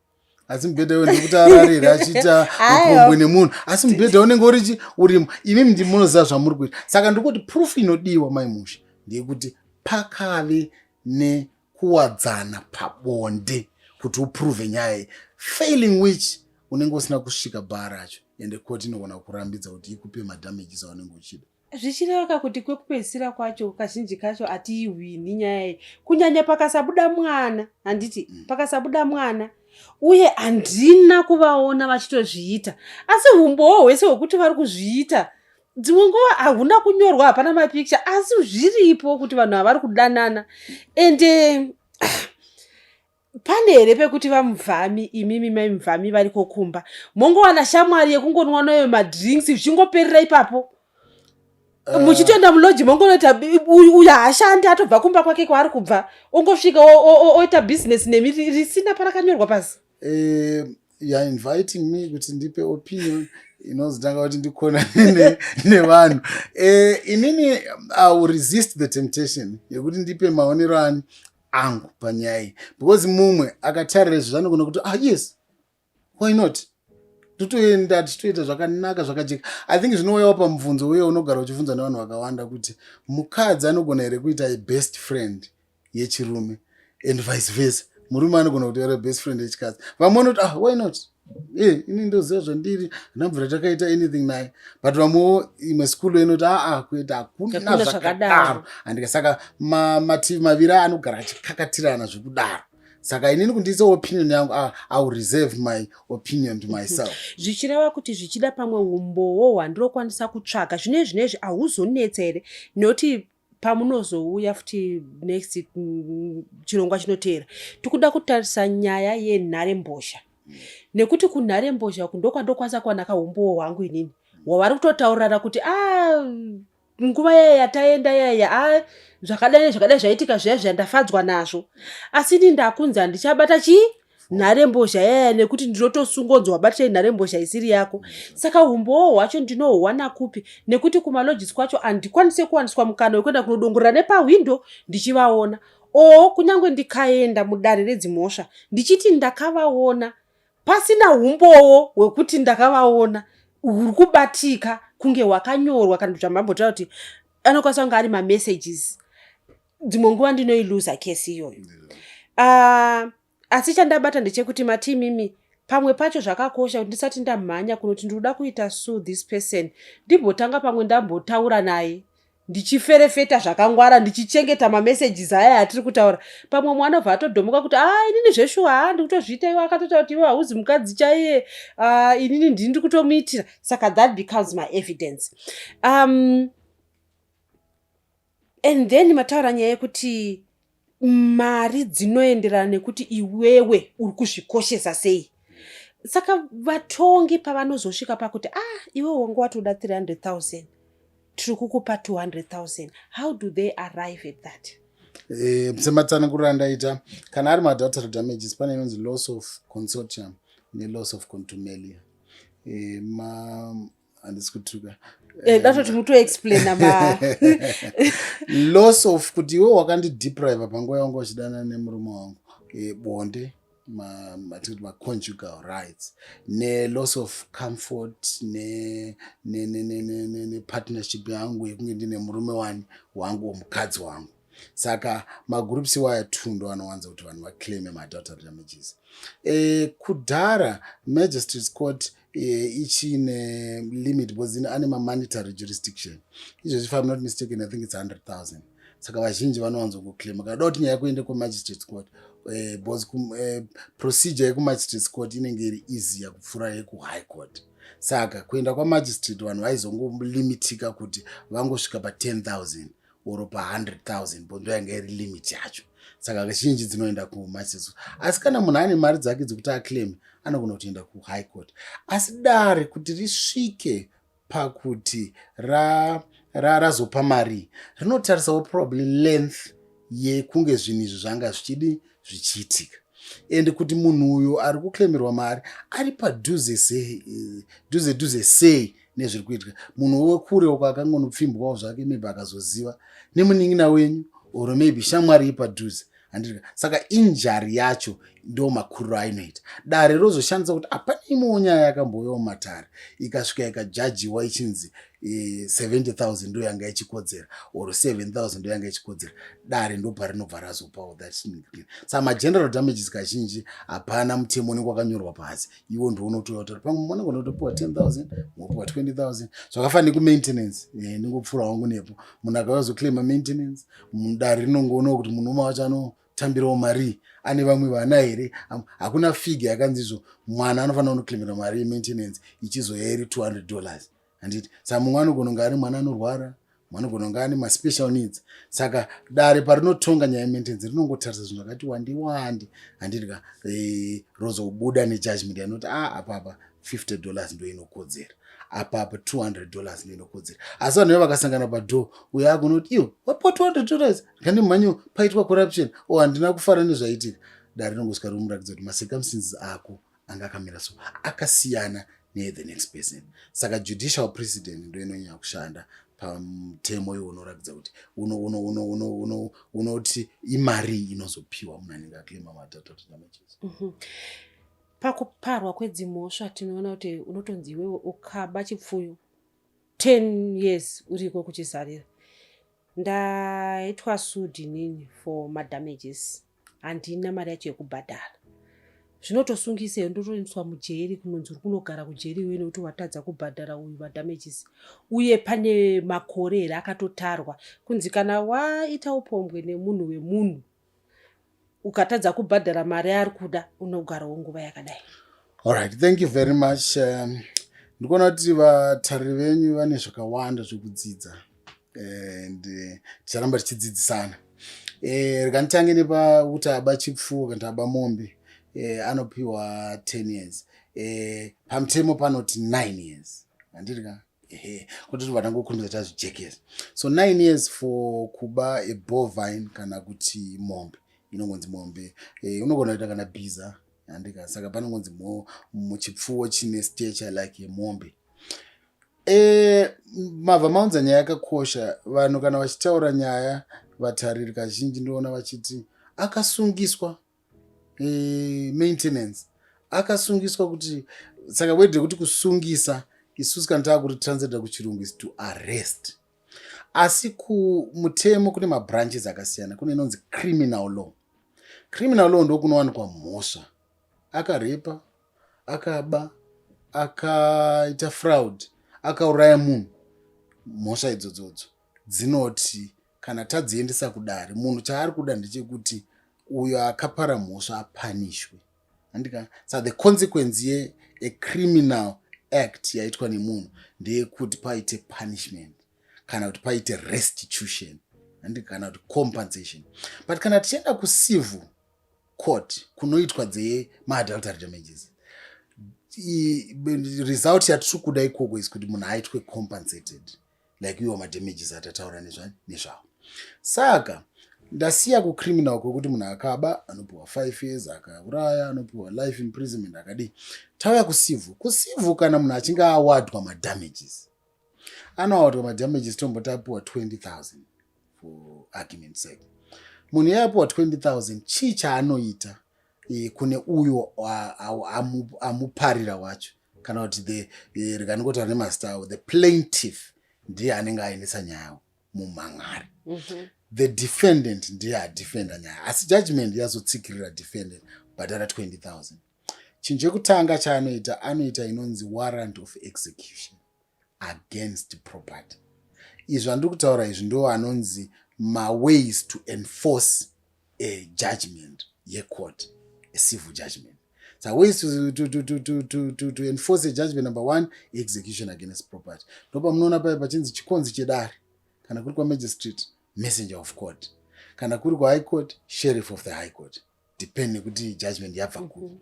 asi mubhedha iwo ndekuti ararire achiita upombwe nemunhu, asi mubhedha unenge urichi urimo. Imimi ndimunoziva zvamuri kuita. Saka ndikuti proof inodiwa, maimusha, ndeyekuti pakave nekuwadzana pabonde kuti uprove nyaya iyi, failing which unenge usina kusvika bhaa racho, ende koti inogona kurambidza kuti ikupe madamages aunenge uchida. Zvichireva kuti kwekupedzisira kwacho, kazhinji kacho hatiihwini nyaya iyi, kunyanya pakasabuda mwana, handiti? Pakasabuda mwana uye handina kuvaona vachitozviita, asi umbowo hwese hwekuti vari kuzviita dzimwe nguva hahuna kunyorwa, hapana mapikicha, asi zviripo kuti vanhu havari kudanana. Ende pane here pekuti vamubvami, imimi maimubvami variko kumba, mongowana shamwari yekungonwa nayo madrinks, zvichingoperera ipapo, muchitoenda mulodge, mongonoita uyu haashandi, atobva kumba kwake kwaari kubva, ongosvika oita bhizinesi nemi risina parakanyorwa pasi? You are inviting me kuti ndipe opinion inozotanga kuti ndikonane nevanhu. Inini I will resist the temptation yekuti ndipe maonero ani angu panyaya iyi, because mumwe akatarira izvo zvanogona kuti, "Ah, yes, why not?" Totoenda tichitoita zvakanaka, zvakajeka. I think zvinouyawo pamubvunzo uye unogara uchibvunza nevanhu vakawanda kuti mukadzi anogona here kuita a best friend yechirume and vice versa, murume anogona kuti ari best friend yechikadzi. Vamwe vanoti, "Ah, why not? E, ini ndoziva zvandiri, handabvira takaita anything naye." But vamwewo, imwe school inoti, "Aa, kuita hakuna Hakuna zvakadaro." Zvakadaro. Handika saka mativi maviri anogara achikakatirana zvekudaro. Saka inini kundiisawo opinion yangu, ah, I will reserve my opinion to myself. Zvichireva kuti zvichida pamwe umbowo hwandinokwanisa kutsvaga zvinezvi hauzonetsa here? Nekuti pamunozouya futi next chirongwa chinoteera, tikuda kutarisa nyaya yenharembozha, nekuti kunharembozha uku ndokwandokwanisa kuwana kaumbowo hwangu inini hwavari kutotaurirana kuti a nguva yaya yataenda yaya, a zvakadai zvakadai zvaitika zviya zviya, ndafadzwa nazvo. Asi ini ndakunzi handichabata chii, nharembozha yaya, nekuti ndinotosungonzi wabatirei nharembozha isiri yako. Saka umbowo hwacho ndinohuwana kupi? Nekuti kumalodges kwacho handikwanisi kuwaniswa mukana wekuenda kunodongorera nepahwindo ndichivaona, o kunyange ndikaenda mudare redzimhosva ndichiti ndakavaona, pasina umbowo hwekuti ndakavaona huri kubatika kunge hwakanyorwa kana kuti zvamambotaura kuti anokwanisa kunge ari mamessages, dzimwe nguva ndinoiluza kesi iyoyo. Asi chandabata ndechekuti matimimi pamwe pacho zvakakosha kuti ndisati ndamhanya kunoti ndinoda kuita sue this person, ndimbotanga pamwe ndambotaura naye, ndichiferefeta zvakangwara, ndichichengeta mamessages aya atiri kutaura. Pamwe mwana obva atodhomoka kuti, "A, inini zveshuwa, ha, ndikutozviita." Iwe akatotaura kuti, "Iwe hauzi mukadzi chaiye, inini ndini ndiri kutomuitira." Saka that becomes my evidence. And then mataura nyaya yekuti mari dzinoenderana nekuti iwewe uri kuzvikoshesa sei. Saka vatongi pavanozosvika pakuti, "Ah, iwe wanga watoda 300 000, tiri kukupa 200 000," how do they arrive at that? Sematsananguriro andaita, kana ari maadultery damages, pane inonzi loss of consortium neloss of contumelia. Handisi kutuka. Datoti mutoexplaina ma Loss of kuti iwe wakandidepriva panguva yawanga uchidanana nemurume wangu, bonde, matikuti maconjugal rights, neloss of comfort nepartnership yangu yekunge ndine murume wani wangu, womukadzi wangu. Saka magroups iwaya two ndo anowanza kuti vanhu vaclaime maadultery damages. Kudhara magistrates court ichine limit because ane mamonetary jurisdiction. Izvezvi, if I'm not mistaken, I think it's 100 000. Saka vazhinji vanowanzongoclaima kana da kuti nyaya kuende kumagistrates court, because procedure yekumagistrates court inenge iri easier kupfuura yekuhigh court. Saka kuenda kwamagistrate, vanhu vaizongolimitika kuti vangosvika pa10 000 or pa100 000, bo ndo yanga iri limit yacho. Saka kazhinji dzinoenda kumagistrates. Asi kana munhu ane mari dzake dzekuti aclaim, anogona kutoenda kuhigh court. Asi dare kuti risvike pakuti razopa mari, rinotarisawo probably length yekunge zvinhu izvi zvanga zvichidi zvichiitika and kuti munhu uyu ari kuclaimirwa mari ari padhuze sei, dhuze dhuze sei nezviri kuitika. Munhu wekure uko akangonopfimbwawo zvake, maybe akazoziva nemunin'ina wenyu or maybe shamwari yepadhuze, handiti? Saka injury yacho ndo makuriro ainoita. Dare rozoshandisa kuti hapana imwewo nyaya yakambouyawo matare ikasvika ikajajiwa ichinzi 70 000 ndo yanga ichikodzera or 7 000 ndo yanga ichikodzera. Dare ndo parinobva razopawo that. Saka mageneral damages kazhinji hapana mutemo unenge wakanyorwa pasi. Iwo ndounotoya kuti pamwe munogona kutopiwa 10 000, mopiwa 20 000. Zvakafanana nekumaintenance, ndingopfuura wangu nepo, munhu akauya kuzoclaima maintenance, dare rinongoonawo kuti munhu umwe wacho anotambirawo mari, ane vamwe vana here. Hakuna figure yakanzi izvo mwana anofanira kunoclaimira mari yemaintenance ichizoya iri $200, handiti? Saka mumwe anogona kunge ari mwana anorwara, mumwe anogona kunge ane maspecial needs. Saka dare parinotonga nyaya yemaintenance rinongotarisa zvinhu zvakati wandi wandi, handiti ka? Rozobuda nejudgment yanoti, "A, ah, apapa $50 ndo inokodzera, apapa $200 ndo inokodzera." Asi vanhu ve vakasangana padoor, uyo agona kuti, "Iwo wapiwa $200, kandimhanyo paitwa corruption o, handina kufara nezvaitika." Dare rinongosvika romuratidza kuti macircumstances ako anga akamira so, akasiyana nethe next person. Saka judicial precedent ndo inonyanya kushanda pamutemo iwo unoratidza kuti unoti imari inozopiwa munhu anenge aclaima maadultery damages. Pakuparwa kwedzimhosva tinoona kuti unotonzi iwewe ukaba chipfuyo 10 years uriko kuchizarira. Ndaitwa sued inini for madamages, handina mari yacho yekubhadhara. Zvinotosungisa, ndotoendeswa mujeri, kunonzi uri kunogara kujeri iwe nekuti watadza kubhadhara uyu madamages. Uye pane makore here akatotarwa kunzi kana waita upombwe nemunhu wemunhu, ukatadza kubhadhara mari yaari kuda, unogarawo nguva yakadai? Alright, thank you very much. Ndikuona kuti vatariri venyu vane zvakawanda zvekudzidza and ticharamba tichidzidzisana. Rega nditange nepakuti aba chipfuwo kana aba mombe anopiwa 10 years. Pamutemo panoti 9 years, handiti ka? Ehe, kuti tibva tangokurumidza tazvijekesa. So 9 years for kuba a bovine kana kuti mombe, inongonzi mombe, unogona kuita kana bhiza, handika? Saka panongonzi muchipfuwo chine stature like yemombe. Mabva maunza nyaya yakakosha. Vanhu kana vachitaura nyaya, vatariri kazhinji ndinoona vachiti akasungiswa maintenance, akasungiswa kuti. Saka word rekuti kusungisa, isusu kana taakuti translata kuchirungu, is to arrest. Asi kumutemo kune mabranches akasiyana. Kune inonzi criminal law. Criminal law ndokunowanikwa mhosva: akarepa, akaba, akaita fraud, akauraya munhu. Mhosva idzodzodzo dzinoti kana tadziendesa kudare, munhu chaari kuda ndechekuti uyo akapara mhosva apunishwe, handika? Saka the consequence yeacriminal act yaitwa nemunhu ndeyekuti paite punishment kana kuti paite restitution, handika, kana kuti compensation. But kana tichienda kucivil court, kunoitwa dzemaadultery damages, result yatiri kuda ikoko is kuti munhu aitwe compensated like iwo madamages atataura nezvawo. Saka ndasiya kucriminal kwekuti munhu akaba anopiwa 5 years, akauraya anopiwa life imprisonment, akadii. Tauya kucivil. Kucivil, kana munhu achinge awardwa madamages, anoawardwa madamages, tomboti apiwa 20,000 for argument sake. Munhu iye apiwa 20,000, chii chaanoita kune uyo amuparira wacho, kana kuti the rega ndingotaura nemazita avo, the plaintiff ndiye anenge aendesa nyaya mumhan'ari. The defendant ndiye adefenda nyaya, asi judgment yazotsikirira defendant, bhadhara 20,000. Chinhu chekutanga chaanoita, anoita inonzi warrant of execution against property. Izvi zvandiri kutaura izvi ndo anonzi maways to enforce a judgment yecourt, a civil judgment. So ways to enforce a judgment, number one, execution against property. Ndopamunoona pai pachinzi chikonzi chedare. Kana kuri kwamagistrate, messenger of court. Kana kuri kuhigh court, sheriff of the high court, depend nekuti judgment yabva kupi.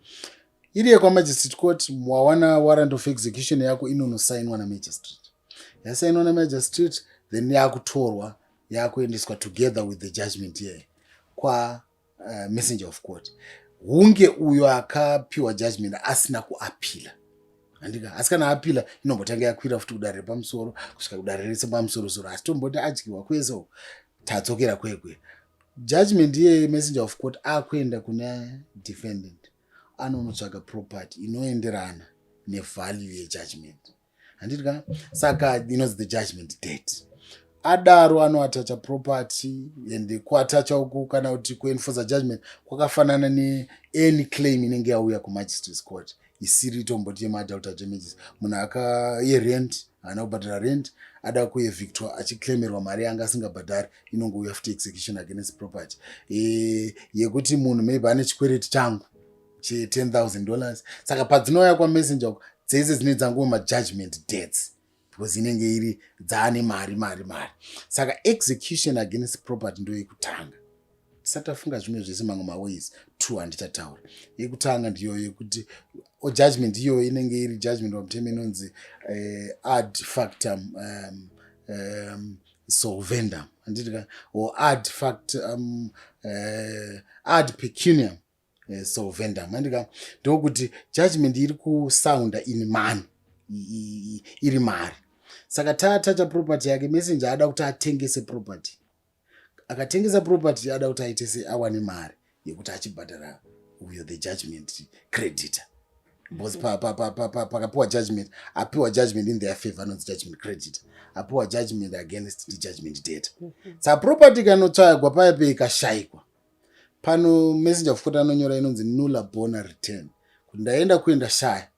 Iri yekwamagistrate court, wawana warrant of execution yako, inonosainwa namagistrate. Yasainwa namagistrate, then yakutorwa, yakuendeswa together with the judgment here kwa messenger of court. Hunge uyo akapiwa judgment asina kuappeala, handika? Asi kana appeala, inombotanga yakwira futi kudare repamusoro, kusvika kudare rese pamusorosoro. Asi tomboti adyiwa kwese uko, tadzokera kwekwe. Judgment iye messenger of court akuenda kuna defendant, anonotsvaga property inoenderana nevalue yejudgment, handiti ka? Saka inonzi the judgment date. Adaro anoattacha property, and kuattacha uku kana kuti kuenforca judgment kwakafanana neany claim inenge yauya kumagistrates court isiri tomboti yemaadultery damages. Munhu aka yerent, haana kubhadhara rent, ada kuevictwa achiclaimerwa mari yanga asingabhadhari, inongouya futi execution against property. Yekuti munhu maybe ane chikwereti changu che$10,000. Saka padzinouya kwamessenger uku, dzese dzine dzangova majudgment debts because inenge iri dzaane mari mari mari. Saka execution against property ndo yekutanga, tisati tafunga zvimwe zvese. Mamwe maways two handichataura. Yekutanga ndiyo yekuti judgment iyoyo inenge iri judgment pamutemo inonzi ad factum solvendum, handiti ka? Or ad fact ad pecuniam solvendum, handika? Ndokuti judgment iri kusounda in money, iri mari. Saka taattacha property yake, messenger ada kuti atengese property. Akatengesa property, ada kuti aite se awane mari yekuti achibhadhara uyo the judgment creditor. Because pakapiwa judgment, apiwa judgment in their favor anonzi judgment creditor, apiwa judgment against ndi judgment debtor. Saka property ikanotsvagwa paya peikashayikwa, pano messenger of court anonyora inonzi nulla bona return, kuti ndaenda kuenda shaya.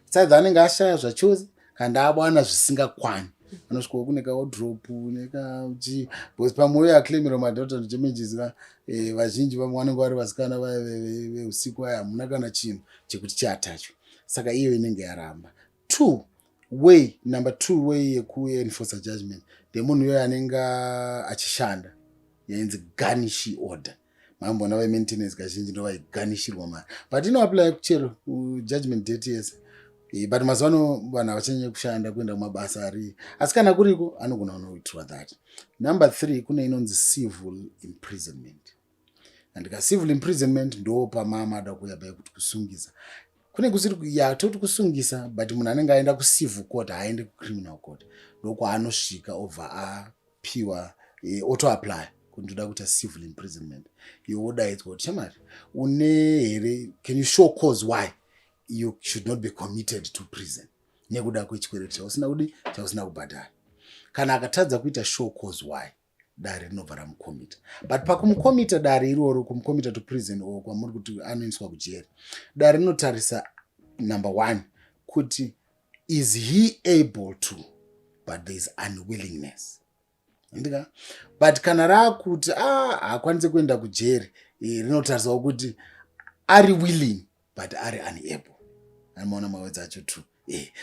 Saidha anenge ashaya zvachose kana ndaabwana zvisingakwani, anosvikawo kune kawardrobe nekachi, because pamwe uyo aclaimirwa maadultery damages ka, vazhinji vamwe vanenge vari vasikana vaya veusiku vaya, hamuna kana chinhu chekuti chiatachwe. Saka iyo inenge yaramba. Two way, number two way yekuenforce judgment ndemunhu iyoyo anenge achishanda, yainzi garnish order. Mambona vemaintenance kazhinji ndo vaigarnishirwa mari, but inoapply kuchero judgment date yese. But mazuva ano vanhu havachanyanyi kushanda, kuenda kumabasa ari, asi kana kuriko anogona kunoitirwa that. Number three, kune inonzi civil imprisonment. And ka civil imprisonment ndo pamama ada kuuya pai kuti kusungisa kune kusiri ya toti kusungisa, but munhu anenge aenda kucivil court, haaende kucriminal court. Ndokwaanosvika obva apiwa, otoapply kuti ndoda kuita civil imprisonment. Iwe wodaidzwa kuti, "Shamari, une here, can you show cause why you should not be committed to prison nekuda kwechikwereti chausina kudi, chausina kubhadhara?" Kana akatadza kuita show cause why, dare rinobva ramucommita. But pakumucommita dare iroro, kumucommita to prison or kwamuri kuti anoendeswa kujeri, dare rinotarisa number one kuti is he able to, but there is unwillingness, ndika. But kana raakuti a haakwanisi kuenda kujeri, rinotarisawo kuti ari willing but ari unable. Anomaona mawords acho two.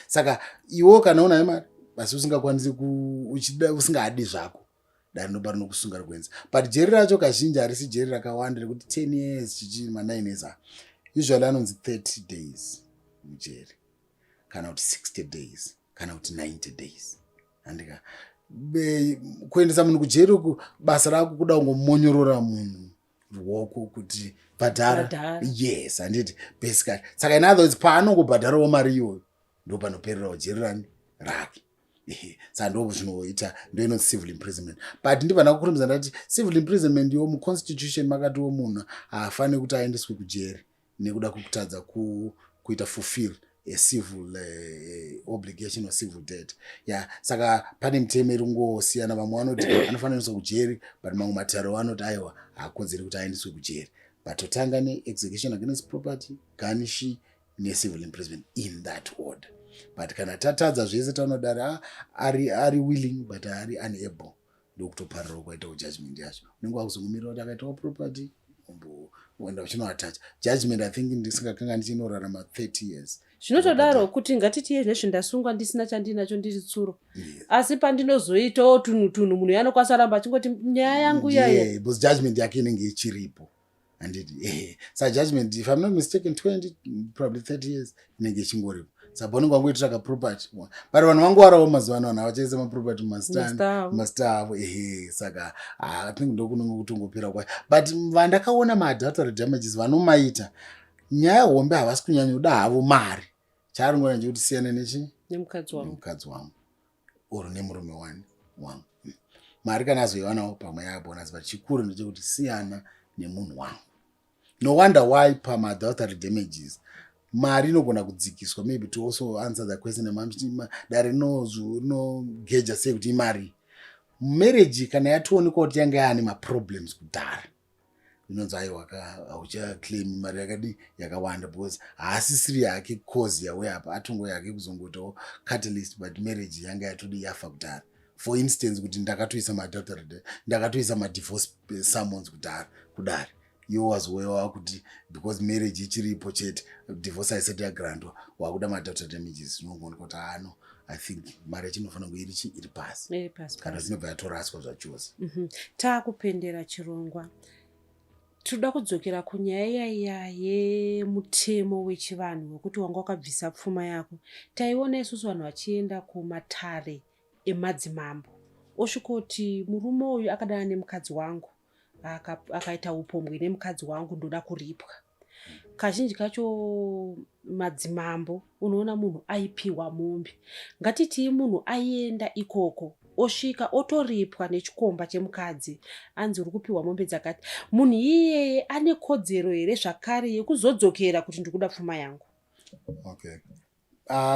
Saka iwo kana unayo mari basi usingakwanisi, usingadi zvako, dare rinoba rinokusunga rikuendesa. But jeri racho kazhinji harisi jeri rakawanda rekuti 10 years chichi ma9 years. A usually anonzi 30 days mujeri, kana kuti 60 days, kana kuti 90 days, handika. Kuendesa munhu kujeri uku, basa rako kuda kungomonyorora munhu ruoko kuti bhadhara. Bhadhara. Yes, handiti? Basically, saka in other words, paanongobhadharawo mari iyoyo, ndo panopererawo jeri rani rake. Ehe, saka ndo zvinoita, ndo inonzi civil imprisonment. But ndibva ndakukurumidza ndati civil imprisonment yo muconstitution makatiwo munhu haafaniri kuti aendeswe kujeri nekuda kwekutadza kuita fulfill a civil obligation or civil debt ya. Saka pane mitemo iri kungosiyana. Vamwe vanoti anofanira kuendeswa kujeri, but mamwe mataro anoti aiwa, haakodzeri kuti aendeswe kujeri. But totanga neexecution against property, garnish necivil imprisonment in that order. But kana tatadza zvese, taonodari ari willing but ari unable, ndokutoparirawo kwaitawo judgment yacho. Unenge wakuzongomirira kuti akaitawo property, omboenda uchinoatacha judgment. I think ndisingakanga ndichinorarama 30 years. Zvinotodaro kuti ngatiti nezvi ndasungwa ndisina chandinacho, ndiri tsuro, asi pandinozoitawo tunhu tunhu, munhu yanokwanisa ramba achingoti nyaya yangu iyaya. Yeah, because judgment yake inenge ichiripo, handiti? Ehe, sa judgment, if I'm not mistaken, 20, probably 30 years inenge ichingoripo. Saka paunenge wangoitira kaproperty, but vanhu vangovarawo mazuva ano, vanhu havachaisa maproperty Mazita avo. Mazita avo, ehe. Saka I think ndokunonge kutongopera kwayo. But vandakaona maadultery damages vanomaita nyaya hombe, havasi kunyanyoda havo mari. Chaaringona ndechekuti siyana nechi nemukadzi wangu. Nemukadzi wangu or nemurume wani wangu. Mari kana azoiwanawo pamwe yaabonus, but chikuru ndechekuti siyana nemunhu wangu. No wonder why pamaadultery damages mari inogona kudzikiswa. Maybe to also answer the question, dare rinogeja sei kuti imari? Marriage kana yatoonekwa kuti yanga yaane maproblems kudhara, inonzi aiwa, hauchaclaim mari yakadi yakawanda, because haasisiri yake cause yauya apa, atongo yake kuzongoitawo catalyst, but marriage yanga yatodi yafa kudhara. For instance, kuti ndakatoisa maadultery, ndakatoisa madivorce summons kudhara kudare, iwo wazouya kuti because marriage ichiripo chete, divorce haisati yagrantwa, wakuda maadultery damages, zvinongooneka kuti ano I think mari yacho inofanira kunge iri chi iri pasi. Iri pasi kana pasi. Dzinobva yatoraswa zvachose. Taakupendera chirongwa, tinoda kudzokera kunyaya iya yemutemo wechivanhu wekuti wanga wakabvisa pfuma yako. Taiona isusu vanhu vachienda kumatare emadzimambo, osvikoti, "Murume uyu akadana nemukadzi wangu, akaita upombwe nemukadzi wangu, ndoda kuripwa." Kazhinji kacho madzimambo unoona munhu aipiwa mombe. Ngatitii munhu aienda ikoko, osvika otoripwa nechikomba chemukadzi, anzi uri kupiwa mombe dzakati. Munhu iyeye ane kodzero here zvakare yekuzodzokera kuti ndikuda pfuma yangu? Okay.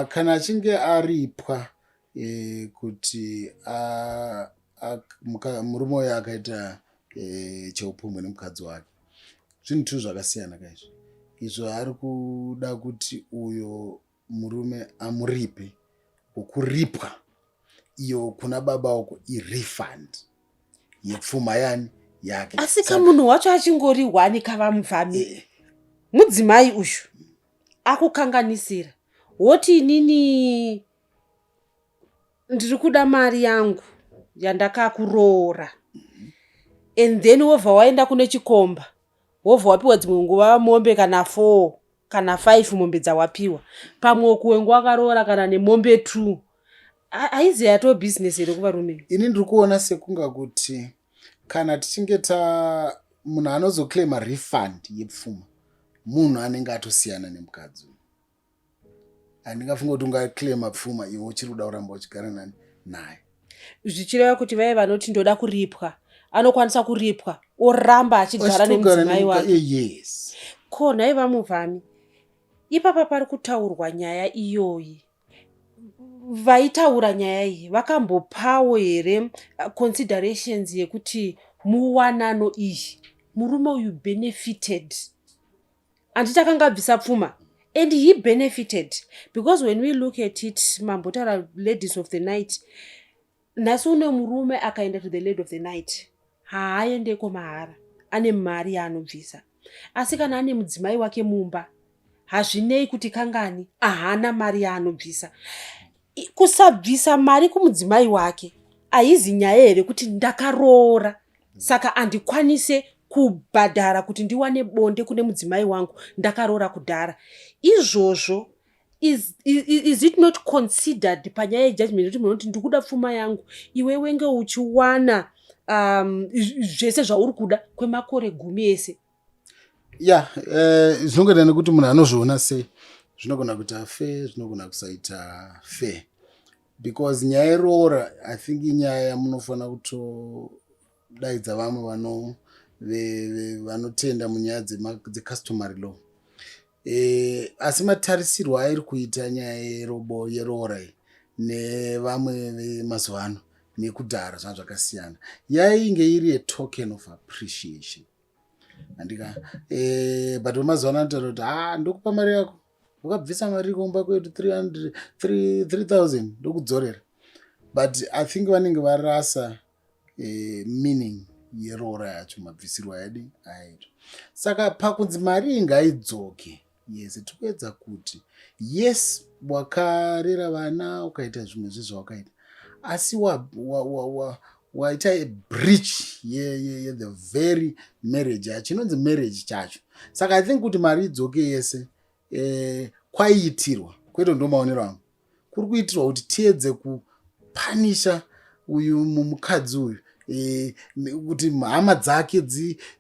Kana achinge aripwa kuti murume uyo akaita cheupombwe nemukadzi wake, zvinhu two zvakasiyana kaizvi. Izvo ari kuda kuti uyo murume amuripe, wokuripwa iyo kuna baba uko irefund yepfuma yani yake. Asi kamunhu wacho achingori one kavaMuvhami, mudzimai uyu akukanganisira, woti, "Inini ndiri kuda mari yangu yandakakuroora," and then wobva waenda kune chikomba, wobva wapiwa dzimwe nguva mombe kana 4 kana 5 mombe dzawapiwa. Pamwe kuwengu wakaroora kana nemombe 2. Haizi yato bhizinesi here kuvarume? Ini ndiri kuona sekunga kuti kana tichinge ta munhu anozoclaima refund yepfuma, munhu anenge atosiyana nemukadzi uyu. Handingafunga kuti ungaclaima pfuma iwe uchiri kuda kuramba uchigara nani naye. Zvichireva kuti vaive vanoti ndoda kuripwa, anokwanisa kuripwa oramba achigara Achitogara nemudzimai wake? Yes. Ko nhai vaMuvhami, ipapa pari kutaurwa nyaya iyoyi, vaitaura nyaya iyi vakambopawo here considerations yekuti muwanano iyi murume uyu benefited? Handiti akanga abvisa pfuma and he benefited? Because when we look at it, mambotaura ladies of the night, nhasi une murume akaenda to the lady of the night, haaendeko mahara, ane mari yaanobvisa. Asi kana ane mudzimai wake mumba, hazvinei kuti kangani, ahana mari yaanobvisa. Kusabvisa mari kumudzimai wake haizi nyaya here kuti ndakaroora, saka handikwanise kubhadhara kuti ndiwane bonde kune mudzimai wangu, ndakaroora kudhara? Izvozvo is it not considered panyaya yejudgment, yekuti munhu unoti, "Ndikuda pfuma yangu," iwe wenge uchiwana zvese zvauri kuda kwemakore 10 ese? Ya, zvinongoenda nekuti munhu anozviona sei. Zvinogona kuita fair, zvinogona kusaita fair, because nyaya yeroora, I think inyaya yamunofanira kutodaidza vamwe vanotenda munyaya dzecustomary law. Asi matarisirwo airi kuita nyaya yeroora iyi nevamwe vemazuva ano nekudhara zvanga zvakasiyana. Yainge iri atoken of appreciation, handika? But vemazuva ano anotaura kuti, "Ha, ndokupa mari yako, wakabvisa mari kumba kwedu 300 3000, ndokudzorera." But I think vanenge varasa meaning yeroora yacho, mabvisirwo ayadi aitwa. Saka pakunzi mari iyi ngaidzoke yese, tikuedza kuti yes, wakarera vana, ukaita zvimwe zvezvawakaita, asi waita wa, wa, wa a breach ye the very marriage yacho, inonzi marriage chacho. Saka I think kuti mari idzoke yese kwaiitirwa kwete, ndo maonero angu, kuri kuitirwa kuti tiedze kupunisha uyu mukadzi uyu, kuti hama dzake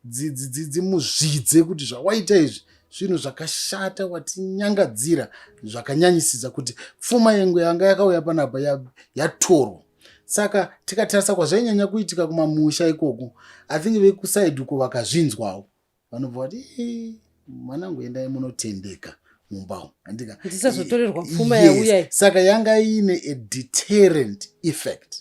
dzimuzvidze kuti zvawaita izvi zvinhu zvakashata, watinyangadzira zvakanyanyisisa, kuti pfuma yengwe yanga yakauya panapa yatorwa. Saka tikatarisa kwazvainyanya kuitika kumamusha ikoko, I think vekuside uko vakazvinzwawo vanobva vati, "Mwanangu, endai munotendeka mumba umu," handika? Ndisazotorerwa pfuma yauya. Saka yanga iine a deterrent effect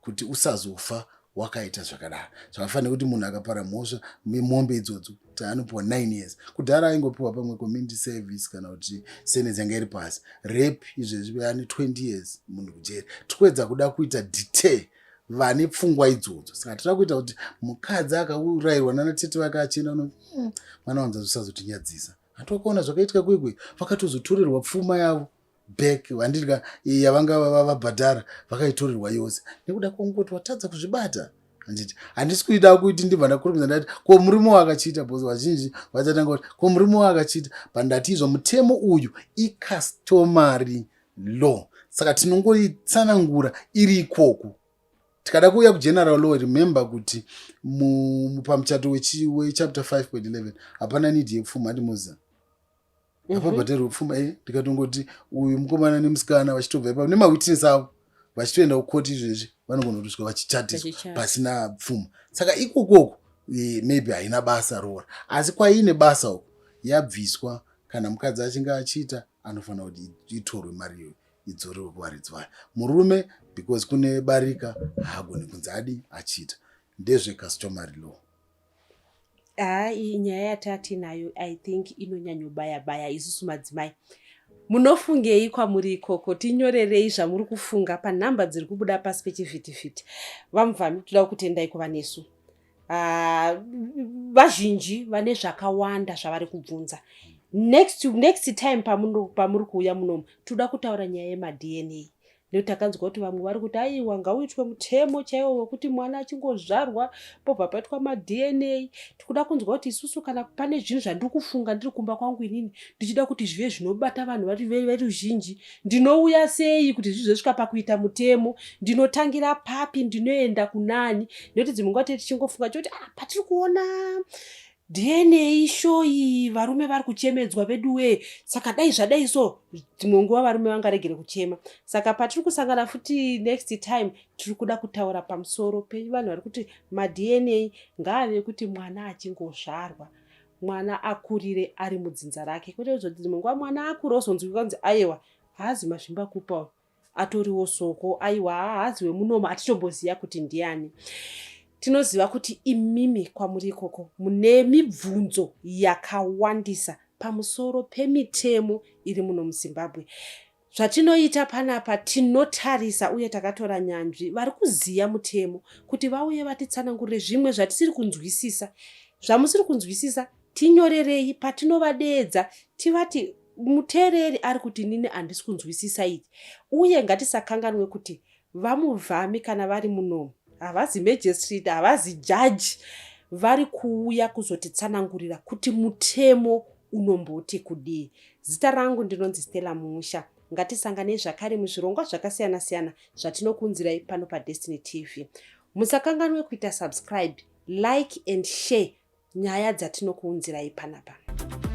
kuti usazofa wakaita zvakadaro. Zvakafanira kuti munhu akapara mhosva mombe idzodzo kuti anopiwa 9 years. Kudhara aingopiwa pamwe community service kana kuti sentence yanga iri pasi. Rape izvezvi ane 20 years munhu kujeri. Tikuedza kuda kuita deter vane pfungwa idzodzo. Saka tira kuita kuti mukadzi akaurayirwa nanatete vake achienda uno, mwana wanza zvisazotinyadzisa. Hatwakaona zvakaitika kwekwe, vakatozotorerwa pfuma yavo back, vandidya yavanga vabhadhara, vakaitorerwa yose nekuda kwongoti watadza kuzvibata, handiti? Handisi kuida kuti ndibva ndakurumidza ndati ko murume wakachiita, because vazhinji vachatanga kuti ko murume wakachiita. But ndati izvo mutemo uyu icustomary law, saka tinongoitsanangura iri ikoko. Tikada kuuya kugeneral law, remember kuti pamuchato wechapter 5.11 hapana need yepfuma, handi moziva? Hapabhadharwe pfuma. Ndikatongoti uyu mukomana nemusikana vachitobva ipapo nemawitness avo vachitoenda kukoti izvezvi, vanogona kutosvika vachichatiswa pasina pfuma. Saka ikokoko maybe haina basa roora, asi kwaine basa uko yabviswa. Kana mukadzi achinge achiita, anofanira kuti itorwe mari iyoyo idzorewe kuvaridzi vayo. Murume, because kune barika, haagoni kunzi adi achiita. Ndezvecustomary law. Haa, iyi nyaya yatatinayo, I think inonyanyobaya baya isusu madzimai. Munofungei kwamuri ikoko? Tinyorerei zvamuri kufunga panhamba dziri kubuda pasi pechivhitivhiti. VaMuvhami, toda kutendai kuva nesu. Vazhinji vane zvakawanda zvavari kubvunza. Next time pamuri kuuya munomu, toda kutaura nyaya yemaDNA, nekuti takanzwa kuti vamwe vari kuti aiwa, ngauitwe mutemo chaiwo wekuti mwana achingozvarwa pobva paitwa maDNA. Tikuda kunzwa kuti isusu, kana pane zvinhu zvandiri kufunga ndiri kumba kwangu inini, ndichida kuti zvive zvinobata vanhu vari veruzhinji, ndinouya sei kuti zvizosvika pakuita mutemo? Ndinotangira papi? Ndinoenda kunani? Nekuti dzimwe nguva tee tichingofunga choti, ah, patiri kuona DNA show iyi, varume vari kuchemedzwa veduwee, saka dai zvadai so, dzimwe nguva varume vangaregere kuchema. Saka patiri kusangana futi next time, tiri kuda kutaura pamusoro pevanhu vari kuti maDNA ngaave kuti mwana achingozvarwa, mwana akurire ari mudzinza rake, kwete kuzoti dzimwe nguva mwana akura ozonzwika kunzi aiwa, haazi mazvimba kupa, atoriwo soko, aiwa, haazi wemunomo, hatitomboziva kuti ndiani. Tinoziva kuti imimi kwamuri ikoko mune mibvunzo yakawandisa pamusoro pemitemo iri muno muZimbabwe. Zvatinoita panapa, tinotarisa uye takatora nyanzvi vari kuziva mutemo kuti vauye vatitsanangurire zvimwe zvatisiri kunzwisisa. Zvamusiri kunzwisisa, tinyorerei patinovadeedza, tivati muteereri ari kuti nini handisi kunzwisisa ichi. Uye ngatisakanganwe kuti VaMuvhami kana vari munomu havazi magistrate, havazi jaji, vari kuuya kuzotitsanangurira kuti mutemo unomboti kudii. Zita rangu ndinonzi Stella Muusha. Ngatisanganei zvakare muzvirongwa zvakasiyana-siyana zvatinokuunzirai pano paDestiny TV. Musakanganwe kuita subscribe, like and share nyaya dzatinokuunzirai panapa.